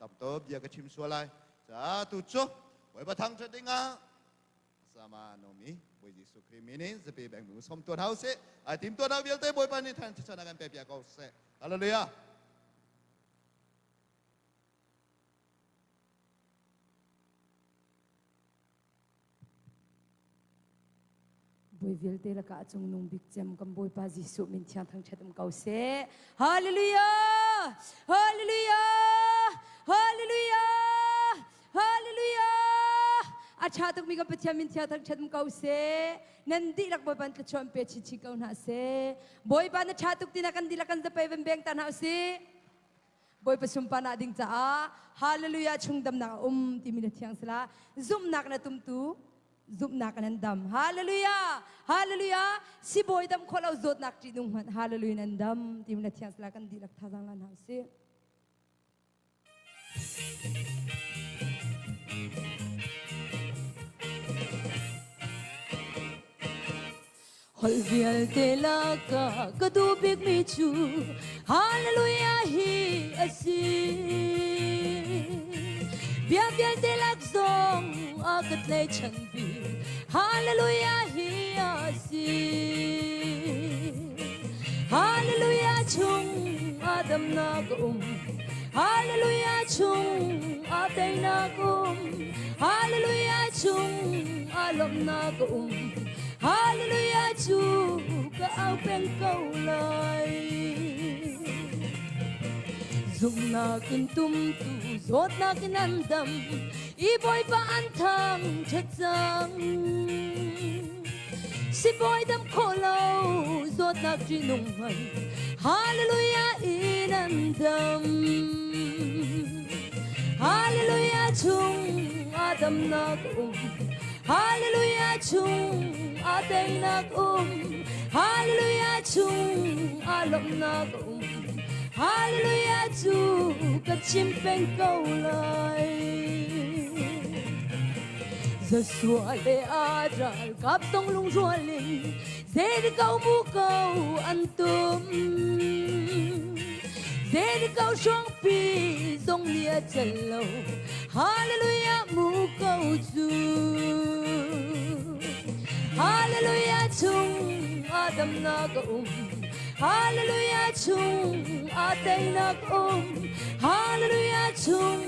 Tam to bia ka chim sual lai. Ca tu cu Bawipa thangṭhat dingah sama nomi Bawi Jesuh Khrih min in zapi beng mu som tuan hau seh. Ai tim tuan hau vialte Bawipa nih than chan kan pe pia ko seh. Hallelujah. Bawi vialte lakah a cungnung bik cem kan Bawipa Jesuh min thiang thangṭhat um ko seh. Hallelujah! Hallelujah! Hallelujah! Hallelujah! A ṭha tukmi kan Pathian min thiang thangṭhat um ko seh. Nan dihlak Bawipa in thluachuah in pe chinchin ko hna seh. Bawipa na ṭha tuk tina kan dihlak kan zapei van beng ta hna usih. Bawipa sunparnak ding caah Hallelujah chung damnak a um timi na thiang sila zumhnak na tumtu zumhnak nan dam Hallelujah Hallelujah sibawi dam khawh lo zawtnak ṭihnung hmanh Hallelujah nan dam timi na thiang sila kan dihlak thazaang lan hna usih. Holh vialte lakah ka duh bikmi cu Hallelujah hi a si. Bia vialte lak zong a ka tlaichan bik Hallelujah hi a si. Hallelujah chung a damnak a um. Hallelujah chung a teinak um. Hallelujah chung a lawmhnak a um. Hallelujah cu ka au peng ko lai. Zumhnak in tumtu zawtnak in an dam i Bawipa an thang ṭhat cang. Sibawi dam khawh lo zawtnak ṭihnung hmanh Hallelujah in an dam. Hallelujah chung a damnak um. Hallelujah chung a teinak um. Hallelujah chung a lawmhnak um. Hallelujah cu ka chim peng ko lai. Joshua le a ralkap tong lungrual in Jericho mu ko an tum. Jericho hrawngpi zong nih a cel lo. Hallelujah mu ko cu. Hallelujah chung a damnak a um. Hallelujah chung a teinak um. Hallelujah chung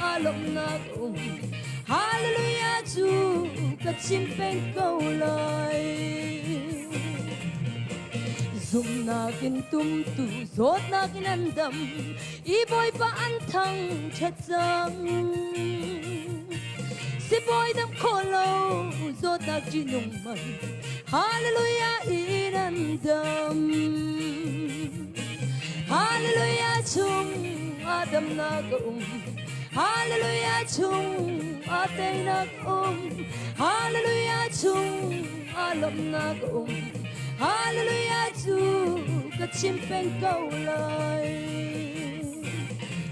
a lawmhnak um. Hallelujah cu ka chim peng ko lai. Zumhnak in tumtu zawtnak in an dam i Bawipa an thang ṭhat cang. Sibawi dam khawh lo zawtnak ṭihnung man Hallelujah in an dam. Hallelujah chung a damnak a um. Hallelujah chung a teinak um. Hallelujah chung a lawmhnak um. Hallelujah cu ka chim peng ko lai.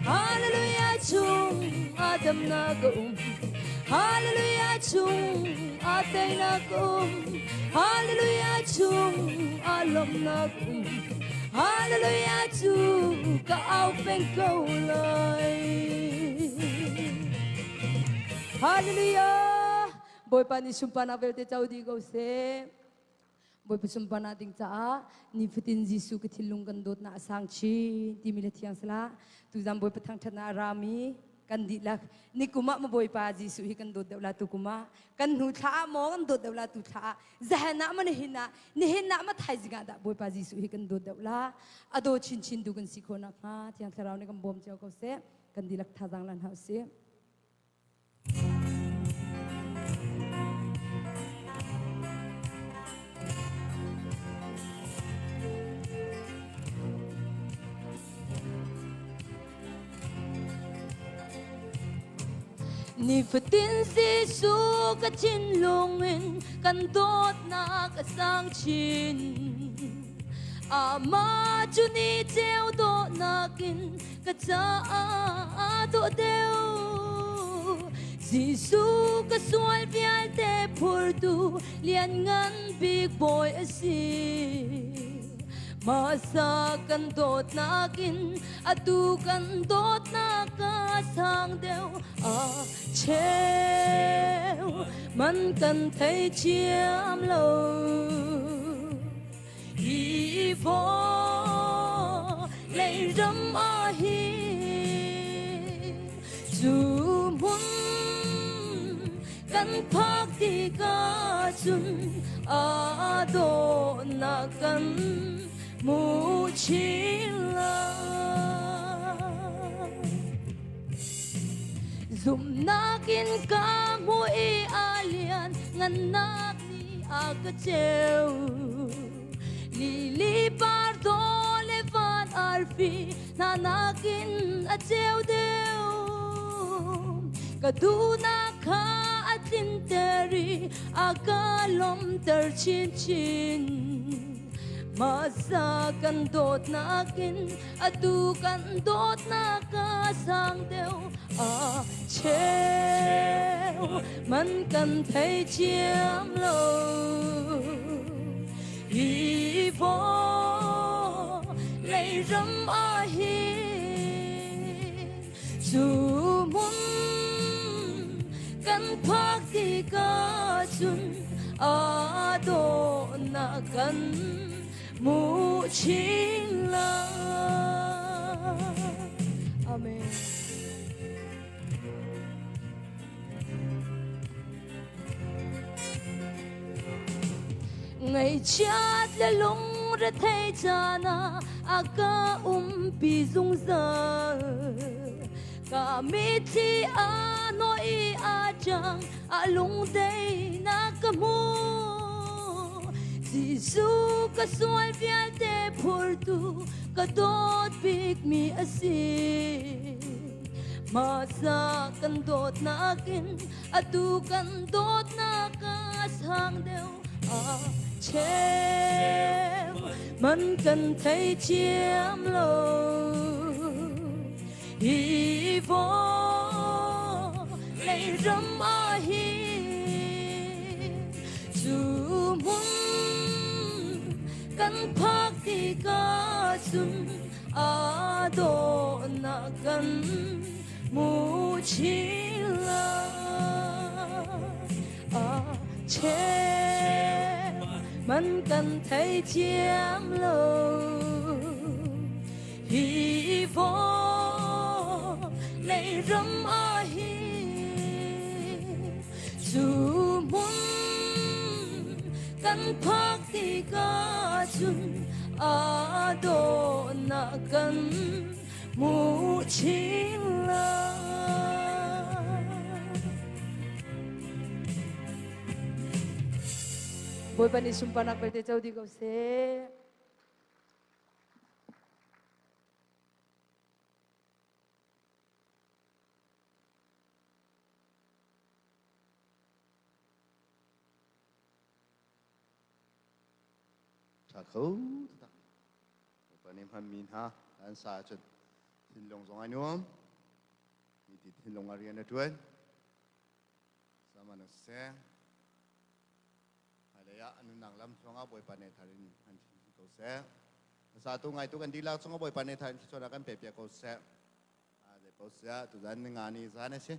Hallelujah chung a damnak um. Hallelujah chung a teinak um. Hallelujah chung a lawmhnak um. Hallelujah cu ka au peng ko lai. Hallelujah! Bawipa nih sunparnak vialte co dih ko seh. Bawipa sunparnak ding caah nifatin Jesuh ka thinlung kan dawtnak a sang chin timi le thiang sala tuzan Bawipa thangṭhatnak a rami kan dihlak nikum ah ma Bawipa Jesuh hi kan dawt deuh la tu kum ah kan hnu thla ah maw kan dawt deuh la tu thla ah zahan ah ma nihin ah nihin ah ma thaizing ah dah Bawipa Jesuh hi kan dawt deuh la a daw chinchin tu kan si khawh nakhnga Thiang Thlarau nih kan bawm cio ko seh kan dihlak thazaang lan hau sih. Nifatin Jesuh ka thinlung in kan dawtnak a sang chin. Amah cu ni ceu dawhnak in ka caah dawh deuh. Jesuh ka sual vialte phurtu lianngan bik bawi a si. Masa kan dawtnak in atu kan dawtnak a sang deuh a cheu man kan thei thiam lo. Hi vawlei ram ah hin cu hmun kan phak tikah cun aa dawhnak kan hmu chin lai. Zumhnak in ka hmuh i a lian ngannak nih a ka ceu. Lili par dawh le van arfi hna nakin a ceu deuh. Ka duhnak kha a tlinter i a ka lawmhter chinchin. Masa kan dawtnak in atu kan dawtnak a sang deuh a cheu man kan thei thiam lo. Hi vawlei ram ah hin cu hmun kan phak tikah cun aa dawhnak kan hmu chin lai. Amen. Ngaihchiat le lungrethei caan ah a ka umpi zungzal. Ka mitthli a nawi i a ṭang, a lungdeinak ka hmu. Jesuh ka sual vialte phurtu ka dawt bikmi a si. Hmasa kan dawtnak in atu kan dawtnak a sang deuh a cheu man kan thei thiam lo. Hi vawlei ram ah hin cu hmun kan phak tikah cun aa dawhnak kan hmu chin lai. A cheu man kan thei thiam lo. Hi vawlei ram ah hin cu hmun kan phak tikah cun aa dawhnak kan hmu chin lai. Bawipa nih sunparnak vialte co dih ko seh. Ṭha kho taktak. Bawipa nih hmanmi hna an sa ahcun thinlung zong ai nuam. Mi ti thinlung a rian a ṭuan. Sama na seh. Hmailei ah an nunnak lam chungah Bawipa nih thar in an chim ko seh. Sa tu ngai tu kan dihlak chungah Bawipa nih thar in thluachuahnak kan pe piak ko seh. Zei paoh siah tuzan ninga ni zan a si.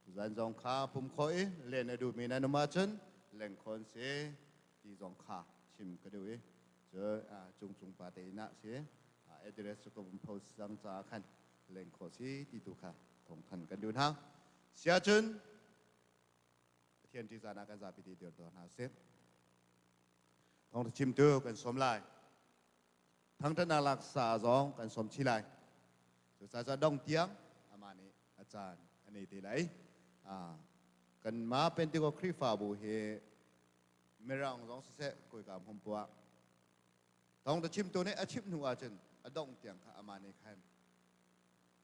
Tuzan zong kha pum khawh i len a duhmi nan um ahcun leng khawn si ti zong kha chim ka duh i cu cung cung pa te inn ah si address cu ka vun post cang caah khan leng khawh si ti tu kha thawngthan kan duh hna. Siahcun Pathian ṭihzahnak kan zapi te dir tuah hna usih. Thawngṭha chimtu kan sawm lai. Thangṭhatnak laksa zong kan sawm chih lai. Cucaah dong tiang amah nih a caan a nei te lai. Kanmah Pentecost Khrihfabu hi Mirang zong siseh kuika hmun poah thawngṭha chimtu nih a chim hnu ahcun a dongh tiang kha amah nih khan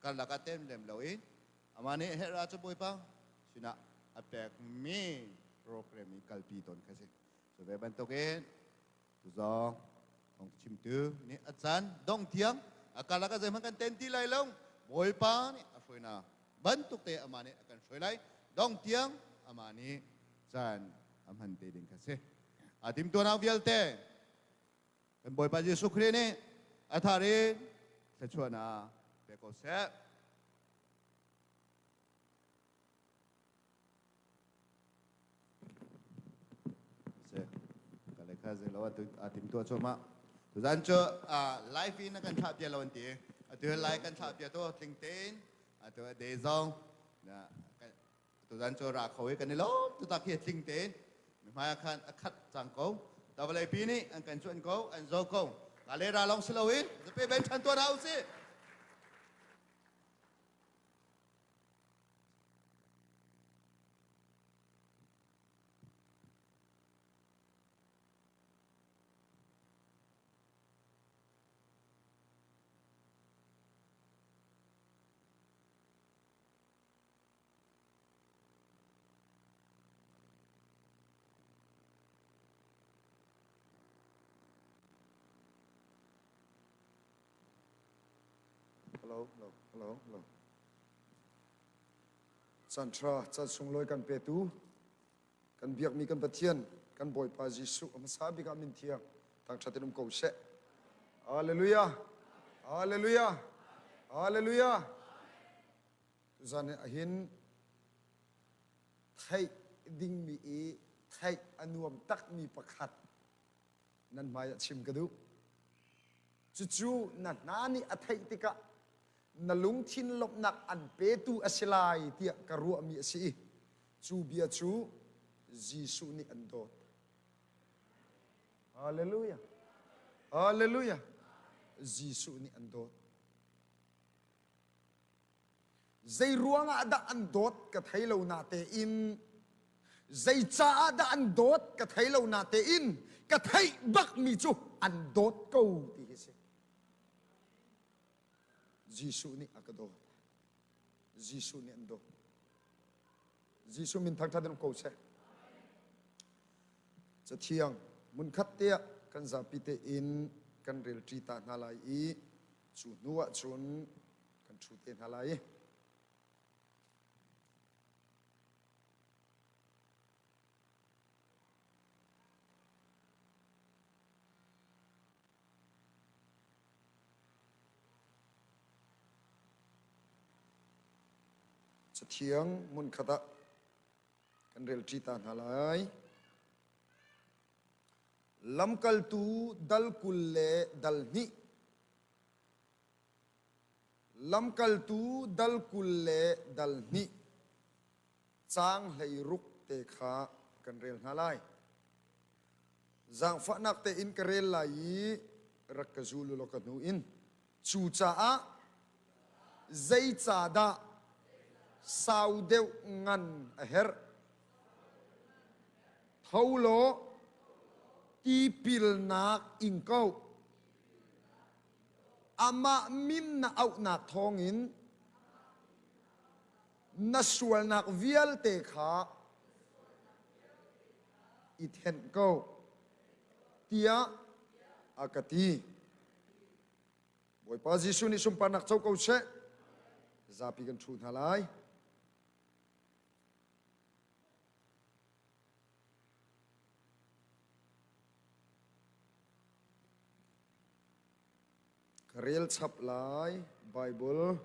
karlak ah tem lem lo in amah nih herh ah cu Bawipa sinah a pekmi program i kalpi tawn kha si. Cu ve bantukin tuzong thawng chimtu nih a caan dong tiang a karlak ah zeihmanh kan ten ti lai lo. Bawipa nih a hruaina bantuk te amah nih a kan hruai lai. Dong tiang amah nih caan a hman te ding kha si. A timtuanak vialte Kan Bawipa Jesuh Khrih nih a thar in thluachuahnak pe ko seh. Thaizing lo a tim tua cuahmah. Tuzan cu live in kan thlah bia lo an ti. Atu lai kan thlah bia tu tling tein atu de zong tuzan cu ra kho i kan i lawm tu tak hi tling tein mihmai ah khan a khat cang ko. Tawlei pi nih an kan cuan ko an zo ko. Ka le ra long si loin zape ben than tuan hau si. Hello, hello, hello, hello. Caan ṭha, caan sunglawi kan petu, kan biakmi kan Pathian, kan Bawipa Jesuh a hmasa bik ah min thiang thangṭhat in um ko seh. Hallelujah! Hallelujah! Hallelujah! Tuzan ah hin theih dingmi i theih a nuam takmi pakhat nan hmai ah chim ka duh. Cucu na hna nih a theih tikah na lungthin lawmhnak an petu a si lai tiah ka ruahmi a si i cu bia cu Jesuh nih an dawt. Hallelujah. Hallelujah. Jesuh nih an dawt. Zei ruangah dah an dawt ka thei lo na tein zei caah dah an dawt ka thei lo na tein ka theih bakmi cu an dawt ko ti hi si. Jesuh nih a ka dawt. Jesuh nih an dawt. Jesuh min thangṭhat in ko seh. Cathiang hmunkhat te ah kan zapi tein kan relṭi ta hna lai i cu hnu ah cun kan ṭhu te hna lai. Cathiang hmunkhat ah kan relṭi ta hna lai. Lamkaltu dal 20 le dal hnih. Lamkaltu dal 20 le dal hnih caang 16 te kha kan rel hna lai. Zaangfahnak tein ka rel lai i rak ka zul u law ka hnu in. Cucaah zeicahdah sau deuh ngan a herh? Tho law tipilnak ing ko. Amah min na auhnak thawngin na sualnak vialte kha i thenh ko tiah a ka ti. Bawipa Jesuh nih sunparnak co ko seh. Zapi kan ṭhu hna lai. Ka rel chap lai Bible.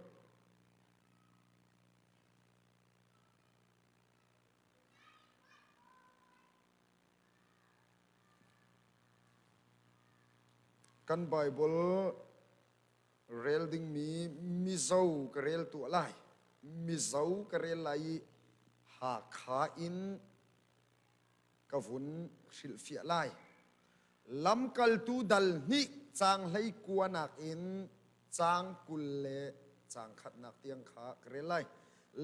Kan Bible rel dingmi Mizo ka rel tuah lai. Mizo ka rel lai i Hakha in ka vun hrilhfiah lai. Lamkaltu dal hnih caang hlei kuanak in caang 20 le caang khatnak tiang kha ka rel lai.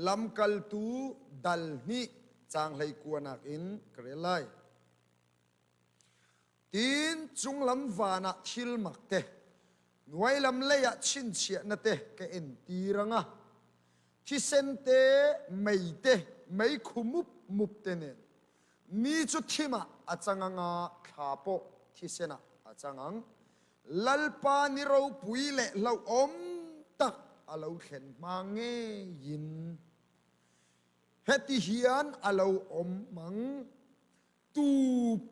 Lamkaltu dal hnih caang hlei kuanak in ka rel lai. Tin cunglam van ah thil mak te, nuailam lei ah chinchiahna te ka en tir anga. Thisen te, mei te, meikhu mup mup te nen Mi cu thim ah a cang anga thla pawh thisen ah a cang ang. Lalpa ni ropui le hlauhawm tak a lo thlen hma ngei in heti hian a lo awm mang. Tu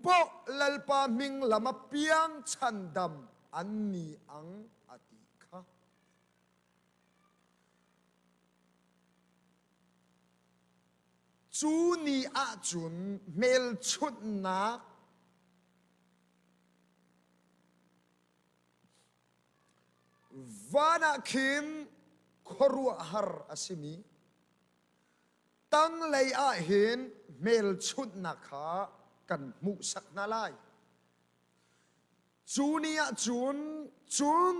pawh Lalpa hming lam a piang chhandam an ni ang a ti kha. Cu ni ahcun hmelchunhnak Van ah khin khuaruahhar a simi tanglei ah hin hmelchunhnak kha kan hmuhsak hna lai. Cu ni ah cun cun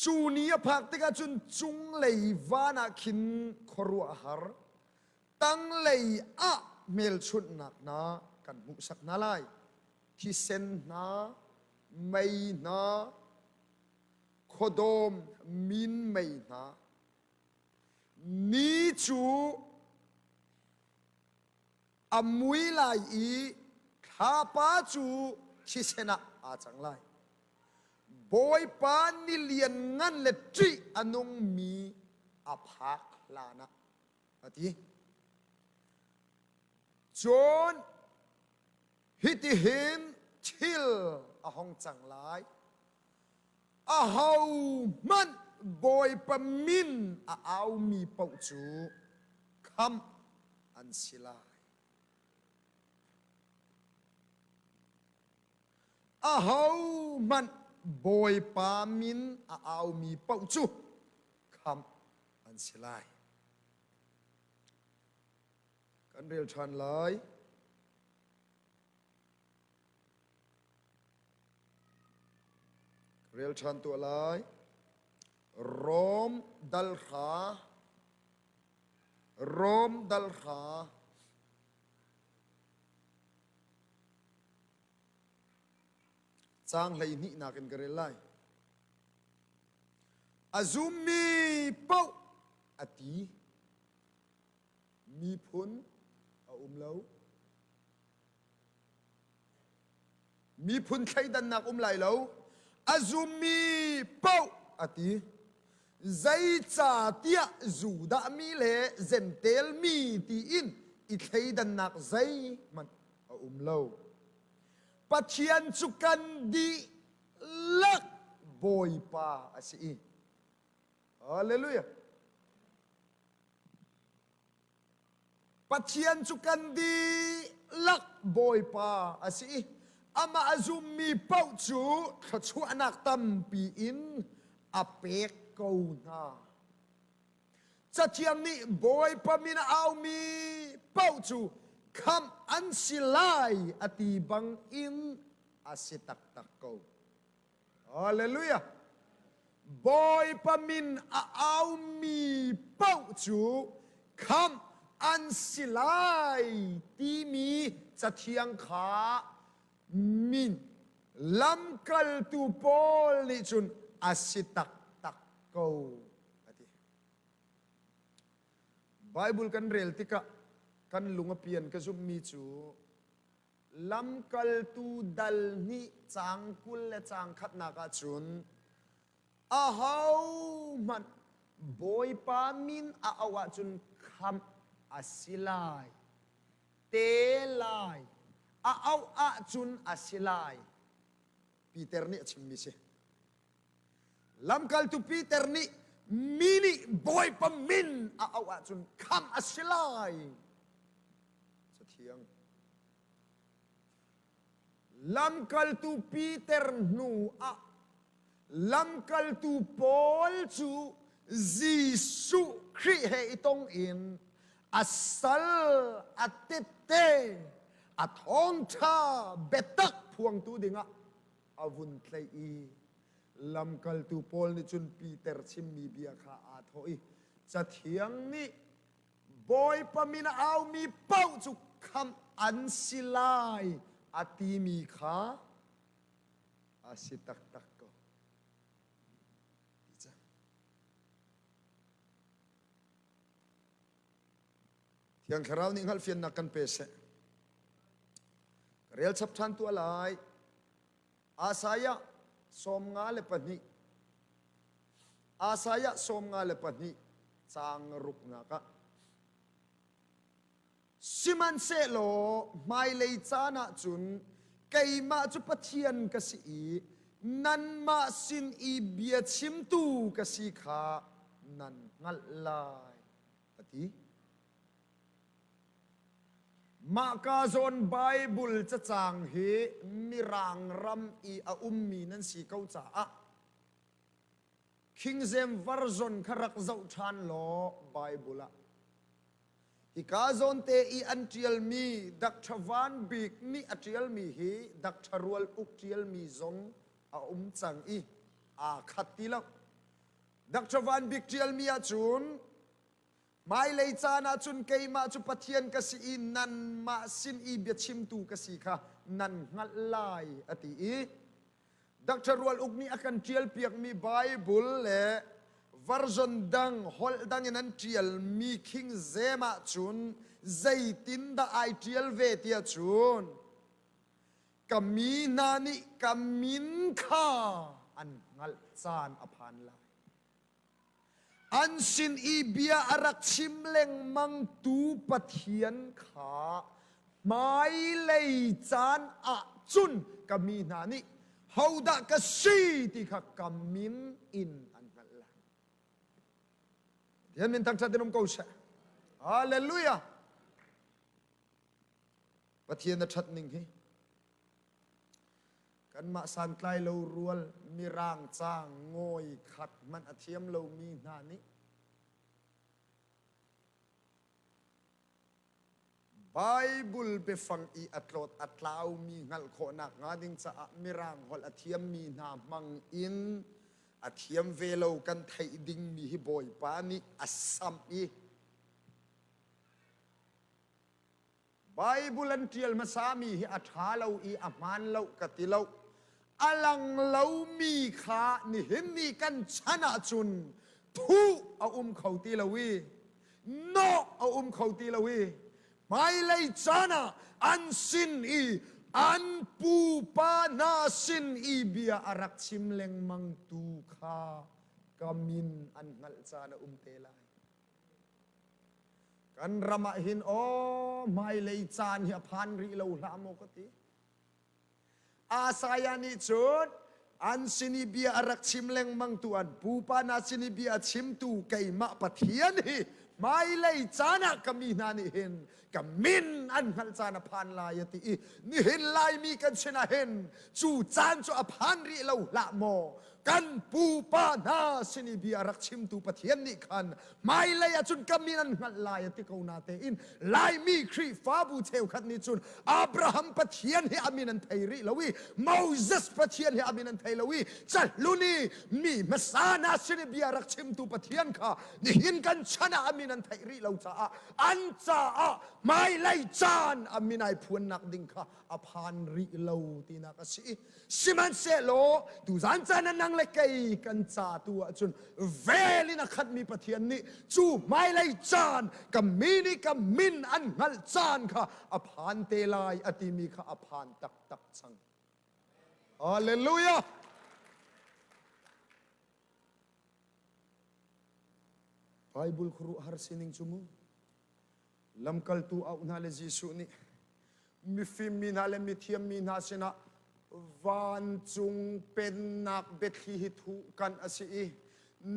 cu ni a phak tikah cun cunglei van ah khin khuaruahhar tanglei ah hmelchunhnak hna kan hmuhsak hna lai. Thisen hna, mei hna, khuadawm minmei hna, Ni cu a mui lai i thlapa cu thisen ah aa cang lai. Bawipa ni lianngan le ṭih a nungmi a phak hlanah a ti. Cun hitihin thil a hong cang lai. Ahohmanh Bawipa min a aumi paoh cu khamh an si lai. Ahohmanh Bawipa min a aumi paoh cu khamh an si lai. Kan rel ṭhan lai. Rel ṭhan tuah lai. Rom dalhra Rom dalhra caang 12 nak in ka rel lai. A zummi paoh a ti. Miphun a um lo. Miphun thleidannak um lai lo. A zummi paoh a ti. Zeicahtiah Judah mi le Jentail mi tiin i thleidannak zeihmanh a um lo. Pathian cu kan dihlak Bawipa a si i Hallelujah. Pathian cu kan dihlak Bawipa a si i amah a zummi paoh cu thluachuahnak tampi in a pek ko hna. Cathiang nih Bawipa min a aumi paoh cu khamh an si lai a ti bang in a si taktak ko. Hallelujah! Bawipa min a aumi paoh cu khamh an si lai timi cathiang kha min lamkaltu Paul nih cun a si taktak ko a ti. Bible kan rel tikah kan lung a pian ka zumhmi cu Lamkaltu dal hnih caang 20 le caang khatnak ahcun ahohmanh Bawipa min a auh ahcun khamh a si lai, te lai, a auh ahcun a si lai. Peter nih a chimmi si. Lamkaltu Peter nih mi nih Bawipa min a auh ahcun khamh a si lai. Cathiang. Lamkaltu Peter hnu ah lamkaltu Paul cu Jesuh Khrih he i tong in a sal a tette a thawngṭha biatak phuangtu dingah a vun tlaih i lamkaltu Paul nih cun Peter chimmi bia kha aa thawh i Cathiang nih Bawipa min a aumi paoh cu khamh an si lai a timi kha a si taktak ko. Ti cang. Thiang Thlarau nih hngalhfiannak kan pe seh. Ka rel chap ṭhan tuah lai. Isaiah 52 Isaiah 52 caang ruknak ah Sihmanhsehlaw hmailei caan ah cun keimah cu Pathian ka si i nanmah sin i bia chimtu ka si kha nan hngalh lai, a ti. Mahka zawn Baibal cacang hi Mirang ram i a ummi nan si ko caah. King James Version kha rak zoh ṭhan law Bible ah Hika zawnte i an ṭialmi Dr. Van Bik nih a ṭialmi hi Dr. Rual Uk ṭialmi zong a um cang i aa khat ti lo. Dr. Van Bik ṭialmi ahcun hmailei caan ahcun keimah cu Pathian ka si i nanmah sin i biachimtu ka si kha nan hngalh lai a ti i Dr. Rual Uk nih a kan ṭialpiakmi Bible le version dang holh dang in an ṭialmi King James ahcun zeitindah ai ṭial ve tiah cun ka mi hna nih ka min kha an hngalh caan a phan lai. An sin i bia a rak chim lengmangtu Pathian kha hmailei caan ah cun ka mi hna nih hodah ka si ti kha ka min in an hngalh lai. Pathian min thangṭhat in um ko seh. Hallelujah. Pathian a ṭhat ning hi Kanmah santlai lo rual mirang ca ngawi khat hmanh a thiam lomi hna nih Bible biafang i a tlawt a tlaumi hngalh khawhnak hnga ding caah mirang holh a thiammi hna hmang in a thiam ve lo kan theih dingmi hi Bawipa nih a samh i Bible an ṭial hmasami hi a ṭha lo i a hmaan lo ka ti lo. A lang lomi kha nihin ni kan chan ahcun thuh a um kho ti lo i nawh a um kho ti lo i hmailei caan ah an sin i an pupa hna sin i bia a rak chim lengmangtu kha ka min an hngalh caan a um te lai. Kan ram ah hin aw hmailei caan hi a phan rih lo hlah maw ka ti. Asaiah nih cun an sin i bia a rak chim lengmang tu an pupa hna sin i bia a chimtu keimah Pathian hi hmailei caan ah ka mi hna nih hin ka min an hngalh caan a phan lai a ti i nihin Laimi kan sinah hin cu caan cu a phan rih lo hlah maw kan pupa hna sin i bia rak chimtu Pathian nih khan hmailei ah cun ka min an hngalh lai a ti ko na tein Laimi Khrihfabu cheukhat nih cun Abraham Pathian hi a min an thei rih lo i Moses Pathian hi a min an thei lo i cahlun i mi hmasa hna sin i bia rak chimtu Pathian kha nihin kan chan ah a min an theih rih lo caah an caah hmailei caan a min ai phuannak ding kha a phan rih lo tinak a si. Sihmanhsehlaw tuzan caan ah nang le kei kan ca tu ahcun vel in a khatmi Pathian nih cu hmailei caan ka mi nih ka min an hngalh caan kha a phan te lai a timi kha a phan taktak cang. Hallelujah! Bible khuaruahhar sining cu mu Lamkaltu auh hna le Jesuh nih mifim mi hna le mithiam mi hna sinah vancung pennak biathli hi thuh kan a si i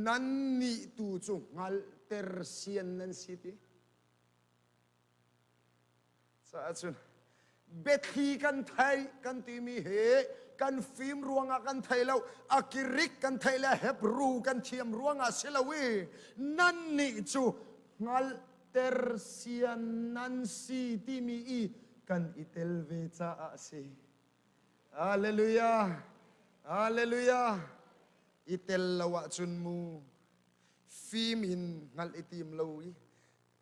nannih tu cu hngalhter sian nan si ti. Caah cun biathli kan theih kan timi hi kan fim ruangah kan thei lo a Greek kan theih le Hebrew kan thiam ruangah si lo i nannih cu hngalhter sian nan si timi i kan i tel ve caah a si. Hallelujah! Hallelujah! I tel lo ahcun mu fim in hngalh i tim lo i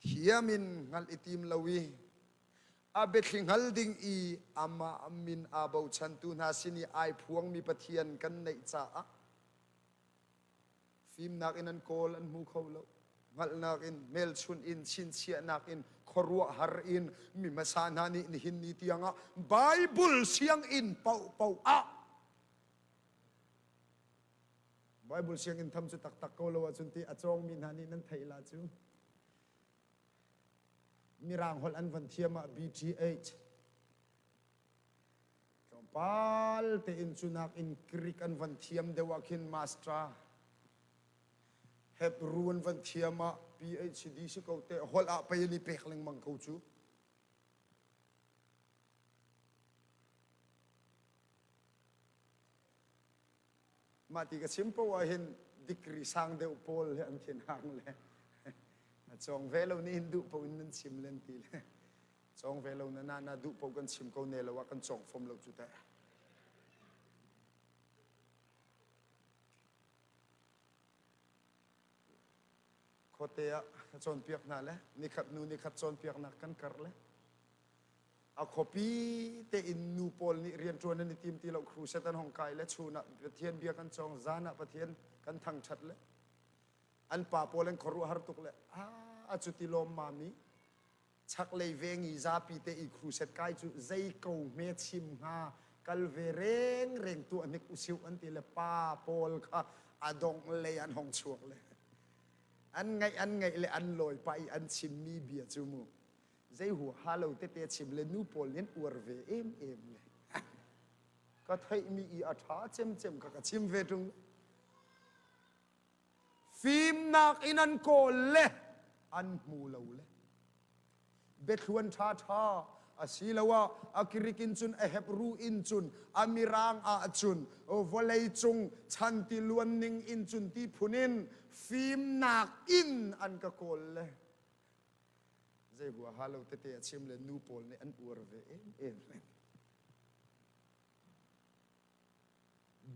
thiam in hngalh i tim lo i a biathli hngal ding i amah min aa bochantu hna sin i ai phuangmi Pathian kan neih caah fimnak in an kawl an hmu kho lo hngalhnak in hmelchunh in chinchiahnak in khuaruahhar in mi hmasa hna nih nihin ni tiangah Bible sianginn paohpaoh ah Bible sianginn tham cu taktak ko lo ahcun ti a cawngmi hna nih nan theih la cu Mirang holh an van thiam ah BTH tlawmpal tein cunak in Greek an van thiam deuh ah khin master Hebrew an van thiam ah PhD si ko te holh ah pei an i pek lengmang ko cu Mah ti ka chim poah ah hin Degree sang deuh pawl he an thin hang le a cawng ve lo nih hin duh po in nan chim len ti le cawng ve lo na na na duh po kan chim ko ne lo ah kan cawng fom lo cu teh. Khuate ah ka cawnpiak hna le nikhat hnu nikhat cawnpiaknak kan kar le a khuapi tein nu pawl nih rianṭuan an i tim ti lo crusade an hong kai le chun ah Pathian bia kan cawng zan ah Pathian kan thangṭhat le an pa pawl an khuaruahhar tuk le a cuti lawm mami chaklei veng i zapi te i crusade kai cu zei ko hme chim hnga kal ve reng reng tuah hnik usiu an ti le pa pawl kha a dongh lei an hong chuak le an ngaih an ngaih le an lawi pa i an chimmi bia cu mu zei huaha lo tete chim le nu pawl nih an uar ve em em le ka theihmi i a ṭha cemcem kha ka chim ve ṭung Fimnak in an kawl le an hmu lo le biathluan ṭhaṭha asiloah a Greek in cun a Hebrew in cun a Mirang ah cun vawleicung chan tiluan ning in cun ti phun in fimnak in an ka kawl le zei huaha lo tete a chim le nu pawl nih an uar ve em em.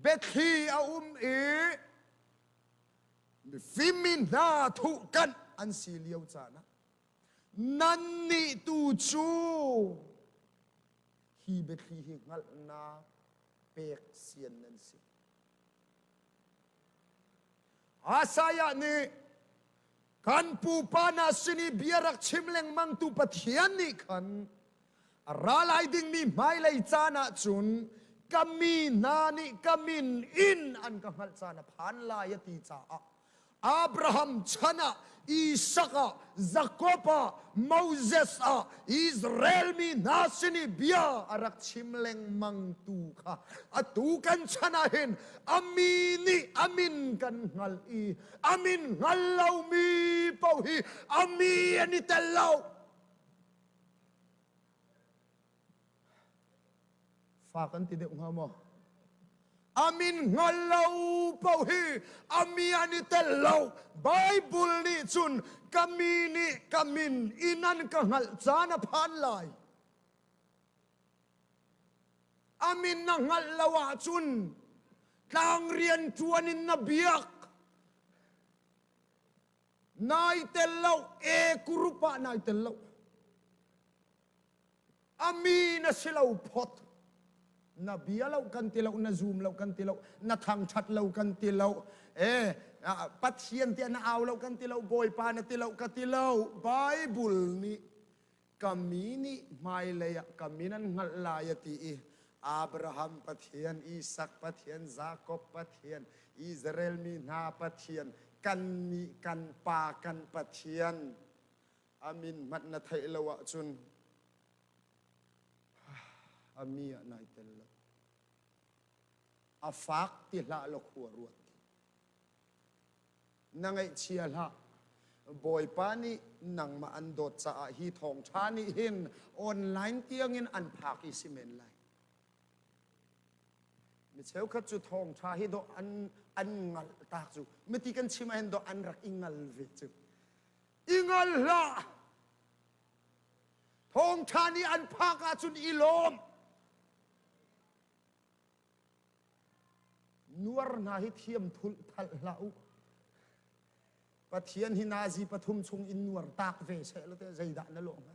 Biathli a um i mifim mi hna thuhkanh an si lio caan ah nannih tu cu hi biathli hi hngalhnak pek sian nan si. Isaiah nih kan pupa hna sin i bia rak chim lengmangtu Pathian nih khan a ra lai dingmi hmailei caan ah cun ka mi hna nih ka min in an ka hngalh caan a phan lai a ti caah Abraham chan ah Isak ah Jakob ah Moses ah Israel mi hna sin i bia a rak chim lengmang tu kha atu kan chan ah hin a mi nih a min kan hngalh i a min hngal lomi paoh hi a mi an i tel lo. Fa kan ti deuh hnga maw? A min hngal lo paoh hi a mi an i tel lo. Bible nih cun ka mi nih ka min in an ka hngalh caan a phan lai. A min na hngalh lo ahcun tlang rian ṭuan in na biak. Nai tel lo, e group ah nai tel lo. A mi na si lo phot. Na bia lo kan ti lo, na zum lo kan ti lo, na thangṭhat lo kan ti lo. E, Pathian tiah na au lo kan ti lo, Bawipa na ti lo ka ti lo. Bible nih ka mi nih hmailei ah ka min an hngalh lai a ti i Abraham Pathian, Isak Pathian, Jakob Pathian, Israel mi hna Pathian, kannih kan pa kan Pathian a min hmanh na theih lo ahcun a mi ah nai tel lo. A fak ti hlah law khua ruat. Na ngaihchia hlah. Bawipa nih nangmah an dawt caah hi thawngṭha nih hin online tiangin an phak i si men lai. Mi cheukhat cu thawngṭha hi dawh an an ngal tak cu miti kan chim ahhin dawh an rak i ngal ve cu. I ngal hlah. Thawngṭha nih an phak ahcun i lawm. Nuar hna hi thiam thulh thalh hlah u. Pathian hi nazi pathum chung in nuar tak ve seh law teh zeidah na lawh hnga?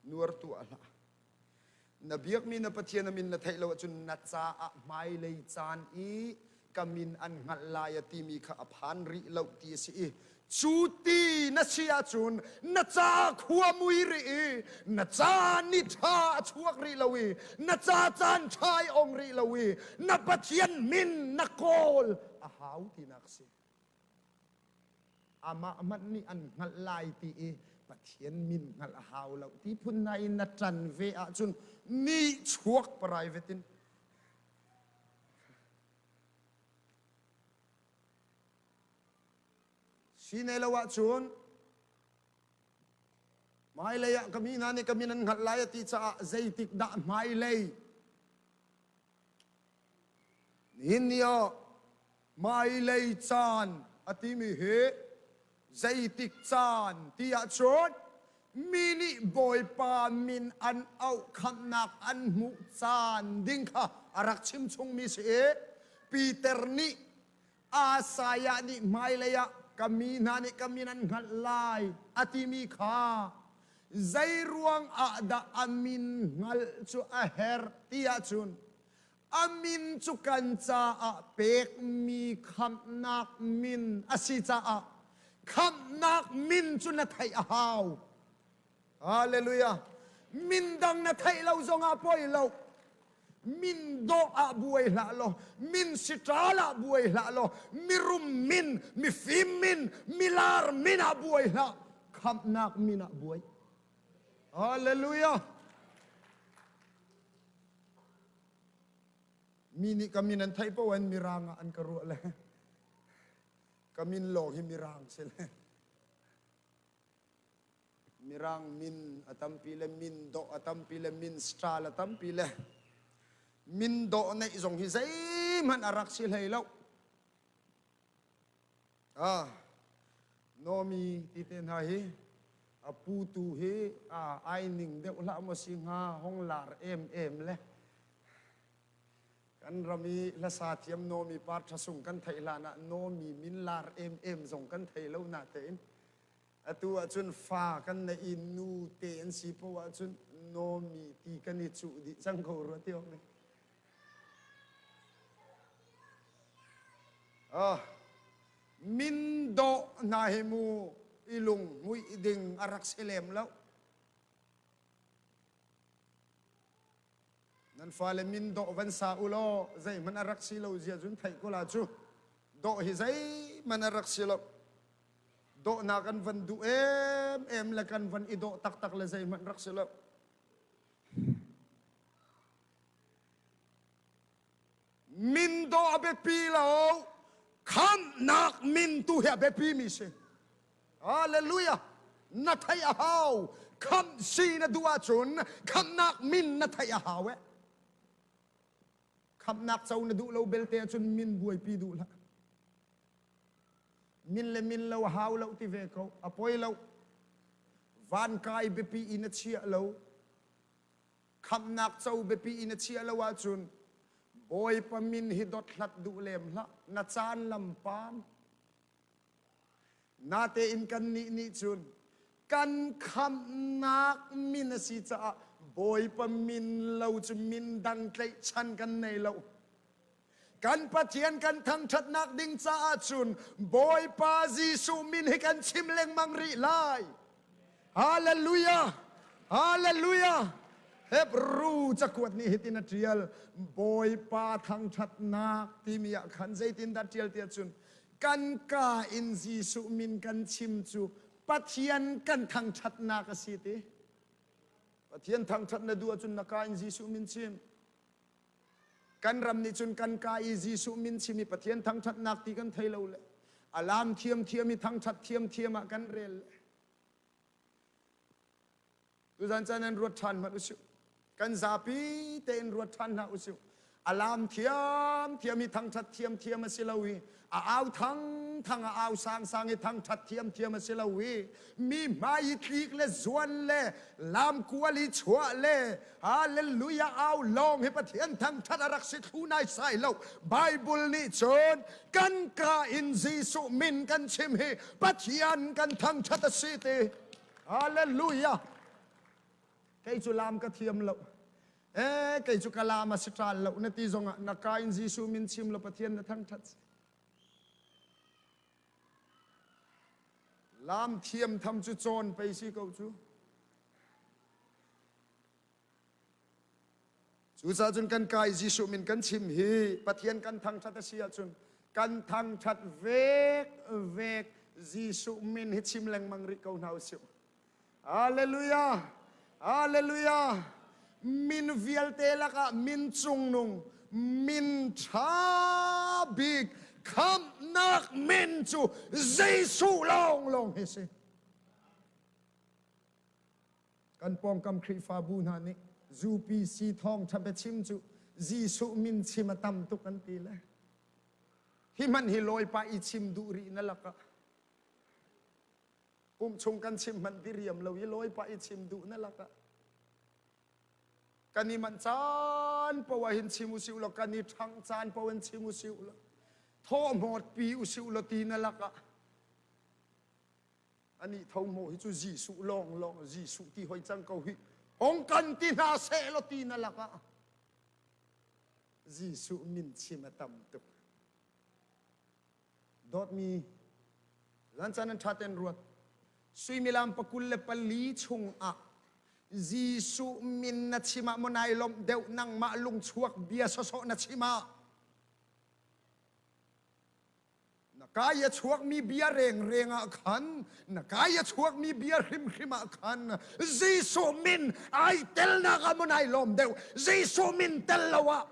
Nuar tuah hlah. Na biakmi na Pathian a min na theih lo ahcun na caah hmailei caan i ka min an hngalh lai a timi kha a phan rih lo ti a si i cu ti na si ahcun na ca khua mui rih i na ca ni ṭha a chuak rih lo i na ca caan ṭha i ong rih lo i na Pathian min na kawl a hau tinak si. Amah hmanh nih an hngalh lai ti i Pathian min hngalh a hau lo ti phun hna in na ṭan ve ahcun ni chuak private in si ne lo ahcun hmailei ah ka mi hna nih ka min an hngalh lai a ti caah zeitik dah hmailei nihin ni ah. Hmailei caan a timi hi zeitik caan ti ahcun mi nih Bawipa min an auh khamhnak an hmuh caan ding kha a rak chim chungmi si i Peter nih Isaiah nih hmailei ah ka mi hna nih ka min an hngalh lai a timi kha zei ruang ah dah a min hngalh cu a herh ti ahcun a min cu kan caah pekmi khamhnak min a si caah khamhnak min cu na theih a hau. Hallelujah. Min dang na theih lo zongah poi lo. Min dawh ah buai hlah law, min sitral ah buai hlah law, mirum min, mifim min, milar min ah buai hlah. Khamhnak min ah buai. Hallelujah. Mi nih ka min an theih paoh in mirang ah an ka ruah le ka min lawng hi mirang si le mirang min a tampi le min dawh a tampi le min style a tampi le min dawh neih zong hi zeihmanh a rak si hlei lo Ah, Nomi ti te hna hi a pu tu hi a ai ning deuh hlah maw si hnga hong lar em em le kan ram i hlasa thiam Nomi par ṭha sung kan theih hlan ah Nomi min lar em em zong kan thei lo na tein atu ahcun fa kan neih i nu te an si poh ahcun Nomi ti kan i cuh dih cang ko rua ti awk ning. Ah, min dawh hna hi mu i lung hmuih ding a rak si lem lo. Nan fale min dawh van sa u law zeihmanh a rak si lo zia cun theih ko la cu. Dawh hi zeihmanh a rak si lo. Dawhnak kan van duh em em le kan van i dawh taktak le zeihmanh rak si lo. Min dawh a biapi lo. Khamhnak min tu hi a biapi mi si. Hallelujah. Na theih a hau. Khamh si na duh ahcun khamhnak min na theih a hau eh. Khamhnak co na duh lo belte ahcun min buaipi duh hlah. Min le min lo hau lo ti ve ko. A poi lo. Van kai biapi in a chiah lo. Khamhnak co biapi in a chiah lo ahcun Bawipa min hi dothlat duh lem hlah na caan lam pam natein kannih nih cun kan khamhnak min a si caah Bawipa min lo cu min dang tlaihchan kan nei lo kan Pathian kan thangṭhatnak ding caah cun Bawipa Jesuh min hi kan chim lengmang rih lai. Hallelujah! Hallelujah! Hebrew cakuat nih hitin a ṭial Bawipa thangṭhatnak timi ah khan zeitindah ṭial tiah cun kan ka in Jesuh min kan chim cu Pathian kan thangṭhatnak a si ti. Pathian thangṭhat na duh ahcun na ka in Jesuh min chim. Kan ram nih cun kan ka i Jesuh min chim i Pathian thangṭhatnak ti kan thei lo le a laam thiamthiam i thangṭhat thiamthiam ah kan rel le tuzan caan an ruat ṭhan hmanh usih kan zapi tein ruat ṭhan hna usih a laam thiamthiam i thangṭhat thiamthiam a si lo i a au thang thang a au sang sang i thangṭhat thiamthiam a si lo i mi hmai i tlik le zuan le lam kual i chuah le hallelujah au lawng hi Pathian thangṭhat a rak si thlu nai sai lo Bible nih cun kan ka in Jesuh min kan chim hi Pathian kan thangṭhat a si ti hallelujah kei cu lam ka thiam lo eh kei cu ka lam a si ṭal lo na ti zongah na ka in Jesuh min chim lo Pathian na thangṭhat lam thiam tham cu cawn pei si ko cu Cucaah cun kan kai Jesuh min kan chim hi Pathian kan thangṭhat a si ahcun kan thangṭhat vek vek Jesuh min hi chim lengmang rih ko hna usih. Hallelujah! Hallelujah! Min vialte lakah min cungnung, min ṭha bik, khamhnak min cu Jesuh lawnglawng hi si. Kan pawngkam Khrihfabu hna nih UPC thawngṭha biachim cu Jesuh min chim a tam tuk an ti le. Hi hmanh hi lawipa i chim duh rih na lakah pum chung kan chim hmanh diriam lo i lawipa i chim duh na lakah kan i manh caan poah hin chim usih law kan i ṭhangh caan poah in chim usih law thawhmawt pi usih law ti na lakah ani tho mo hi cu Jesuh lawng lawng Jesuh ti hoi cang ko hi hong kan ti hna seh law ti na lakah Jesuh min chim a tam tuk. Dawtmi, zan caan an ṭha ten ruat. Suimilam pakul le pali chungah Jesuh min na chim ah maw nai lawmh deuh nangmah lungchuak bia sawsawh na chim ah na kai a chuakmi bia rengreng ah khan na kai a chuakmi bia hrimhrim ah khan Jesuh min ai telnak ah maw nai lawm deuh Jesuh min tel lo ah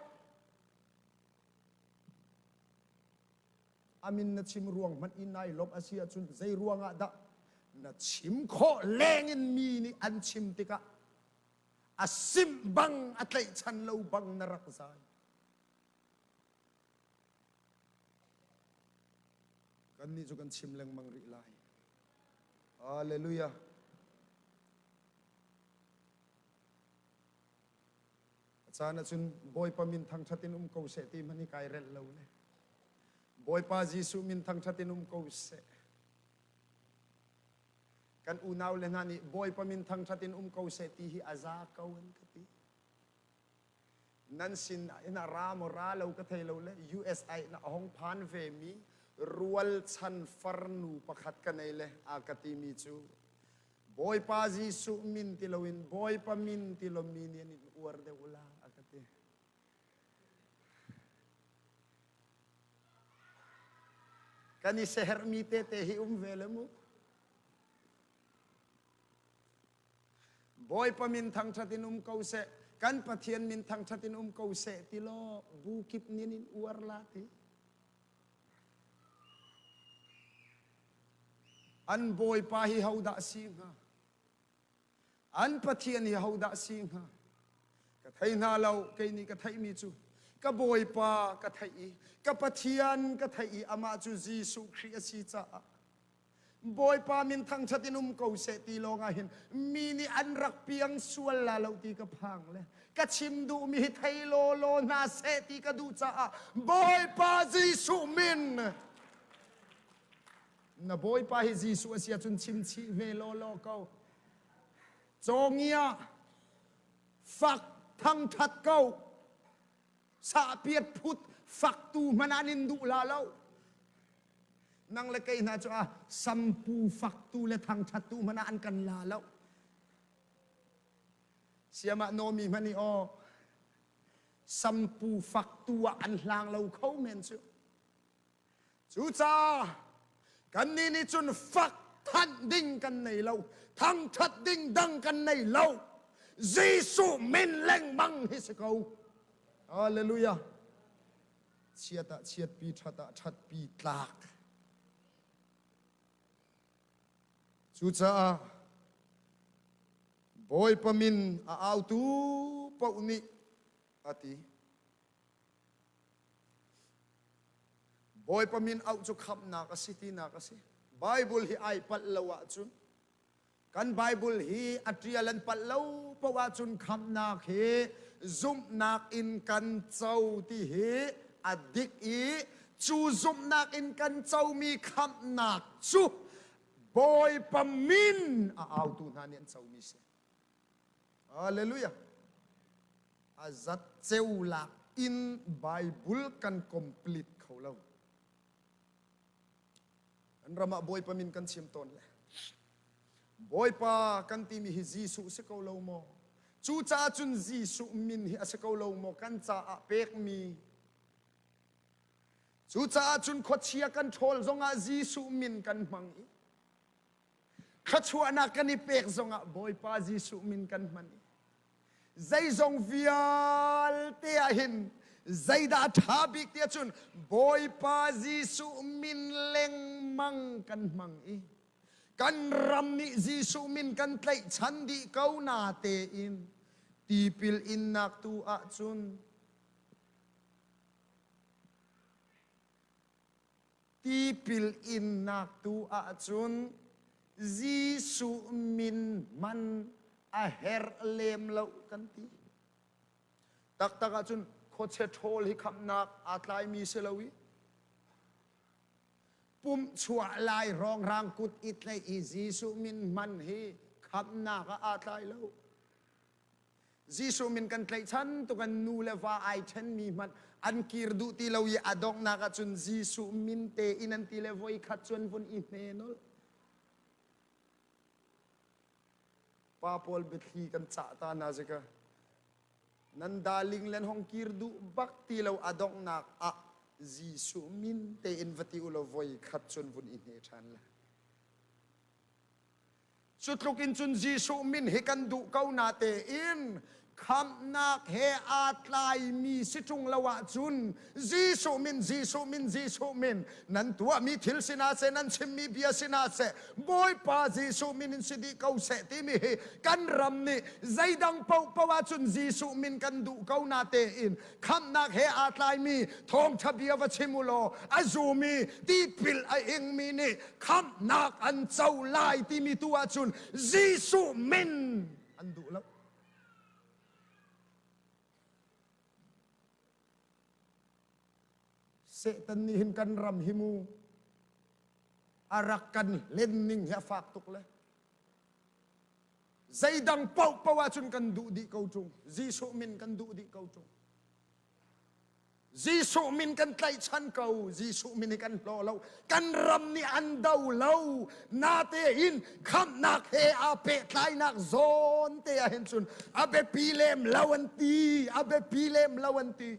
amin na chim ruang hmanh in nai lawmh a si ahcun zei ruang ah dah na chim khawh leng in mi nih an chim tikah a simh bang a tlaihchan lo bang na rak zai Kannih cu kan chim lengmang rih lai. Hallelujah. A caan ahcun Bawipa min thangṭhat in um ko seh ti hmanh hi kai relh lo le. Bawipa Jesuh min thangṭhat in um ko seh. Kan unau le hna nih Bawipa min thangṭhat in um ko seh ti hi a za ko an ka ti. Nan sin in a ra maw ra lo ka thei lo le USA in a hong phan ve mi rualchan farnu pakhat ka nei le a ka timi cu Bawipa Jesuh min ti loin Bawipa min ti lomi nih an in uar deuh la a ka ti. Kan i sehermi tete hi um ve le mu. Bawipa min thangṭhat in um ko seh, kan Pathian min thangṭhat in um ko seh ti law bu kip nin in uar la ti. An Bawipa hi hodah si hnga? An Pathian hi hodah si hnga? Ka thei hna lo, kei nih ka theihmi cu ka Bawipa ka theih i ka Pathian ka theih i amah cu Jesuh Khrih a si caah Bawipa min thangṭhat in um ko seh ti lawng ah hin mi nih an rak piang sual la lo ti ka phang le ka chim duhmi hi thei law law hna seh ti ka duh caah Bawipa Jesuh min na Bawipa hi Jesuh a si ahcun chim chih ve law law ko cawngia fak thangṭhat ko sahpiat phut faktu hmanh an in duh la lo nang le kei hna cu a sampu faktu le thangṭhattu hmanh ah an kan la lo siamah nomi hmanh i aw sampu faktu ah an hlang lo kho men cu Cucaah kannih nih cun fak thanh ding kan nei lo, thangṭhat ding dang kan nei lo. Jesuh min lengmang hi si ko. Hallelujah. Chiat ah chiatpi, ṭhat ah ṭhatpi tlak. Cucaah Bawipa min a autu paoh nih a ti. Bawipa min auh cu khamhnak a si tinak a si. Bible hi ai palh lo ahcun kan Bible hi a ṭial an palh lo paoh ahcun khamhnak hi zumhnak in kan co ti hi a dik i cu zumhnak in kan comi khamhnak cu Bawipa min a autu hna nih an comi si. Hallelujah. A zat ceu lak in Bible kan complete kho lo. Kan ram ah Bawipa min kan chim tawn le. Bawipa kan timi hi Jesuh si ko lo maw? Cucaah cun Jesuh min hi a si ko lo maw kan caah pekmi? Cucaah cun khuachia kan ṭhawl zongah Jesuh min kan hmang i Thluachuahnak kan i pek zongah Bawipa Jesuh min kan hman i zeizong vialte ah hin zeidah a ṭha bik ti ahcun Bawipa Jesuh min lengmang kan hmang i kan ram nih Jesuh min kan tlaihchan dih ko na tein tipil innak tu ahcun. Tipil innak tu ahcun Jesuh min hman a herh lem lo kan ti. Taktak ahcun khuachia ṭhawl hi khamhnak aa tlaimi si lo i pumh chuah lai rawngrang kut i tlaih i Jesuh min hman hi khamhnak ah aa tlai lo. Jesuh min kan tlaihchan tuk an nu le va ai ṭhenmi hmanh an kir duh ti lo i a donghnak ahcun Jesuh min te in an ti le voikhat cu an vun i hne nolh. Pa pawl biathli kan cah ta na zika. Nan darling len hong kir duh bak ti lo a donghnak ah Jesuh min te in va ti u law voikhat cun vun i hne ṭhan la. Cu tluk in cun Jesuh min hi kan duh ko na tein khamhnak he aa tlaimi si ṭung lo ahcun Jesuh min, Jesuh min, Jesuh min nan tuahmi thil si hna seh, nan chimmi bia si hna seh, Bawipa Jesuh min in si dih ko seh timi hi kan ram nih zeidang paohpaoh ahcun Jesuh min kan duh ko na tein khamhnak he aa tlaimi thawngṭha bia va chim u law a zumi tipil a ingmi nih khamhnak an co lai timi tu ahcun Jesuh min an duh lo. Satan nih hin kan ram hi mu a rak kan hlen ning hi a fak tuk le zeidang paohpaoh ahcun kan duh dih ko ṭung Jesuh min kan duh dih ko ṭung Jesuh min kan tlaihchan ko. Jesuh min hi kan hlaw lo. Kan ram nih an do lo. Natein khamhnak he aa pehtlainak zawn te ah hin cun a biapi lem lo an ti. A biapi lem lo an ti.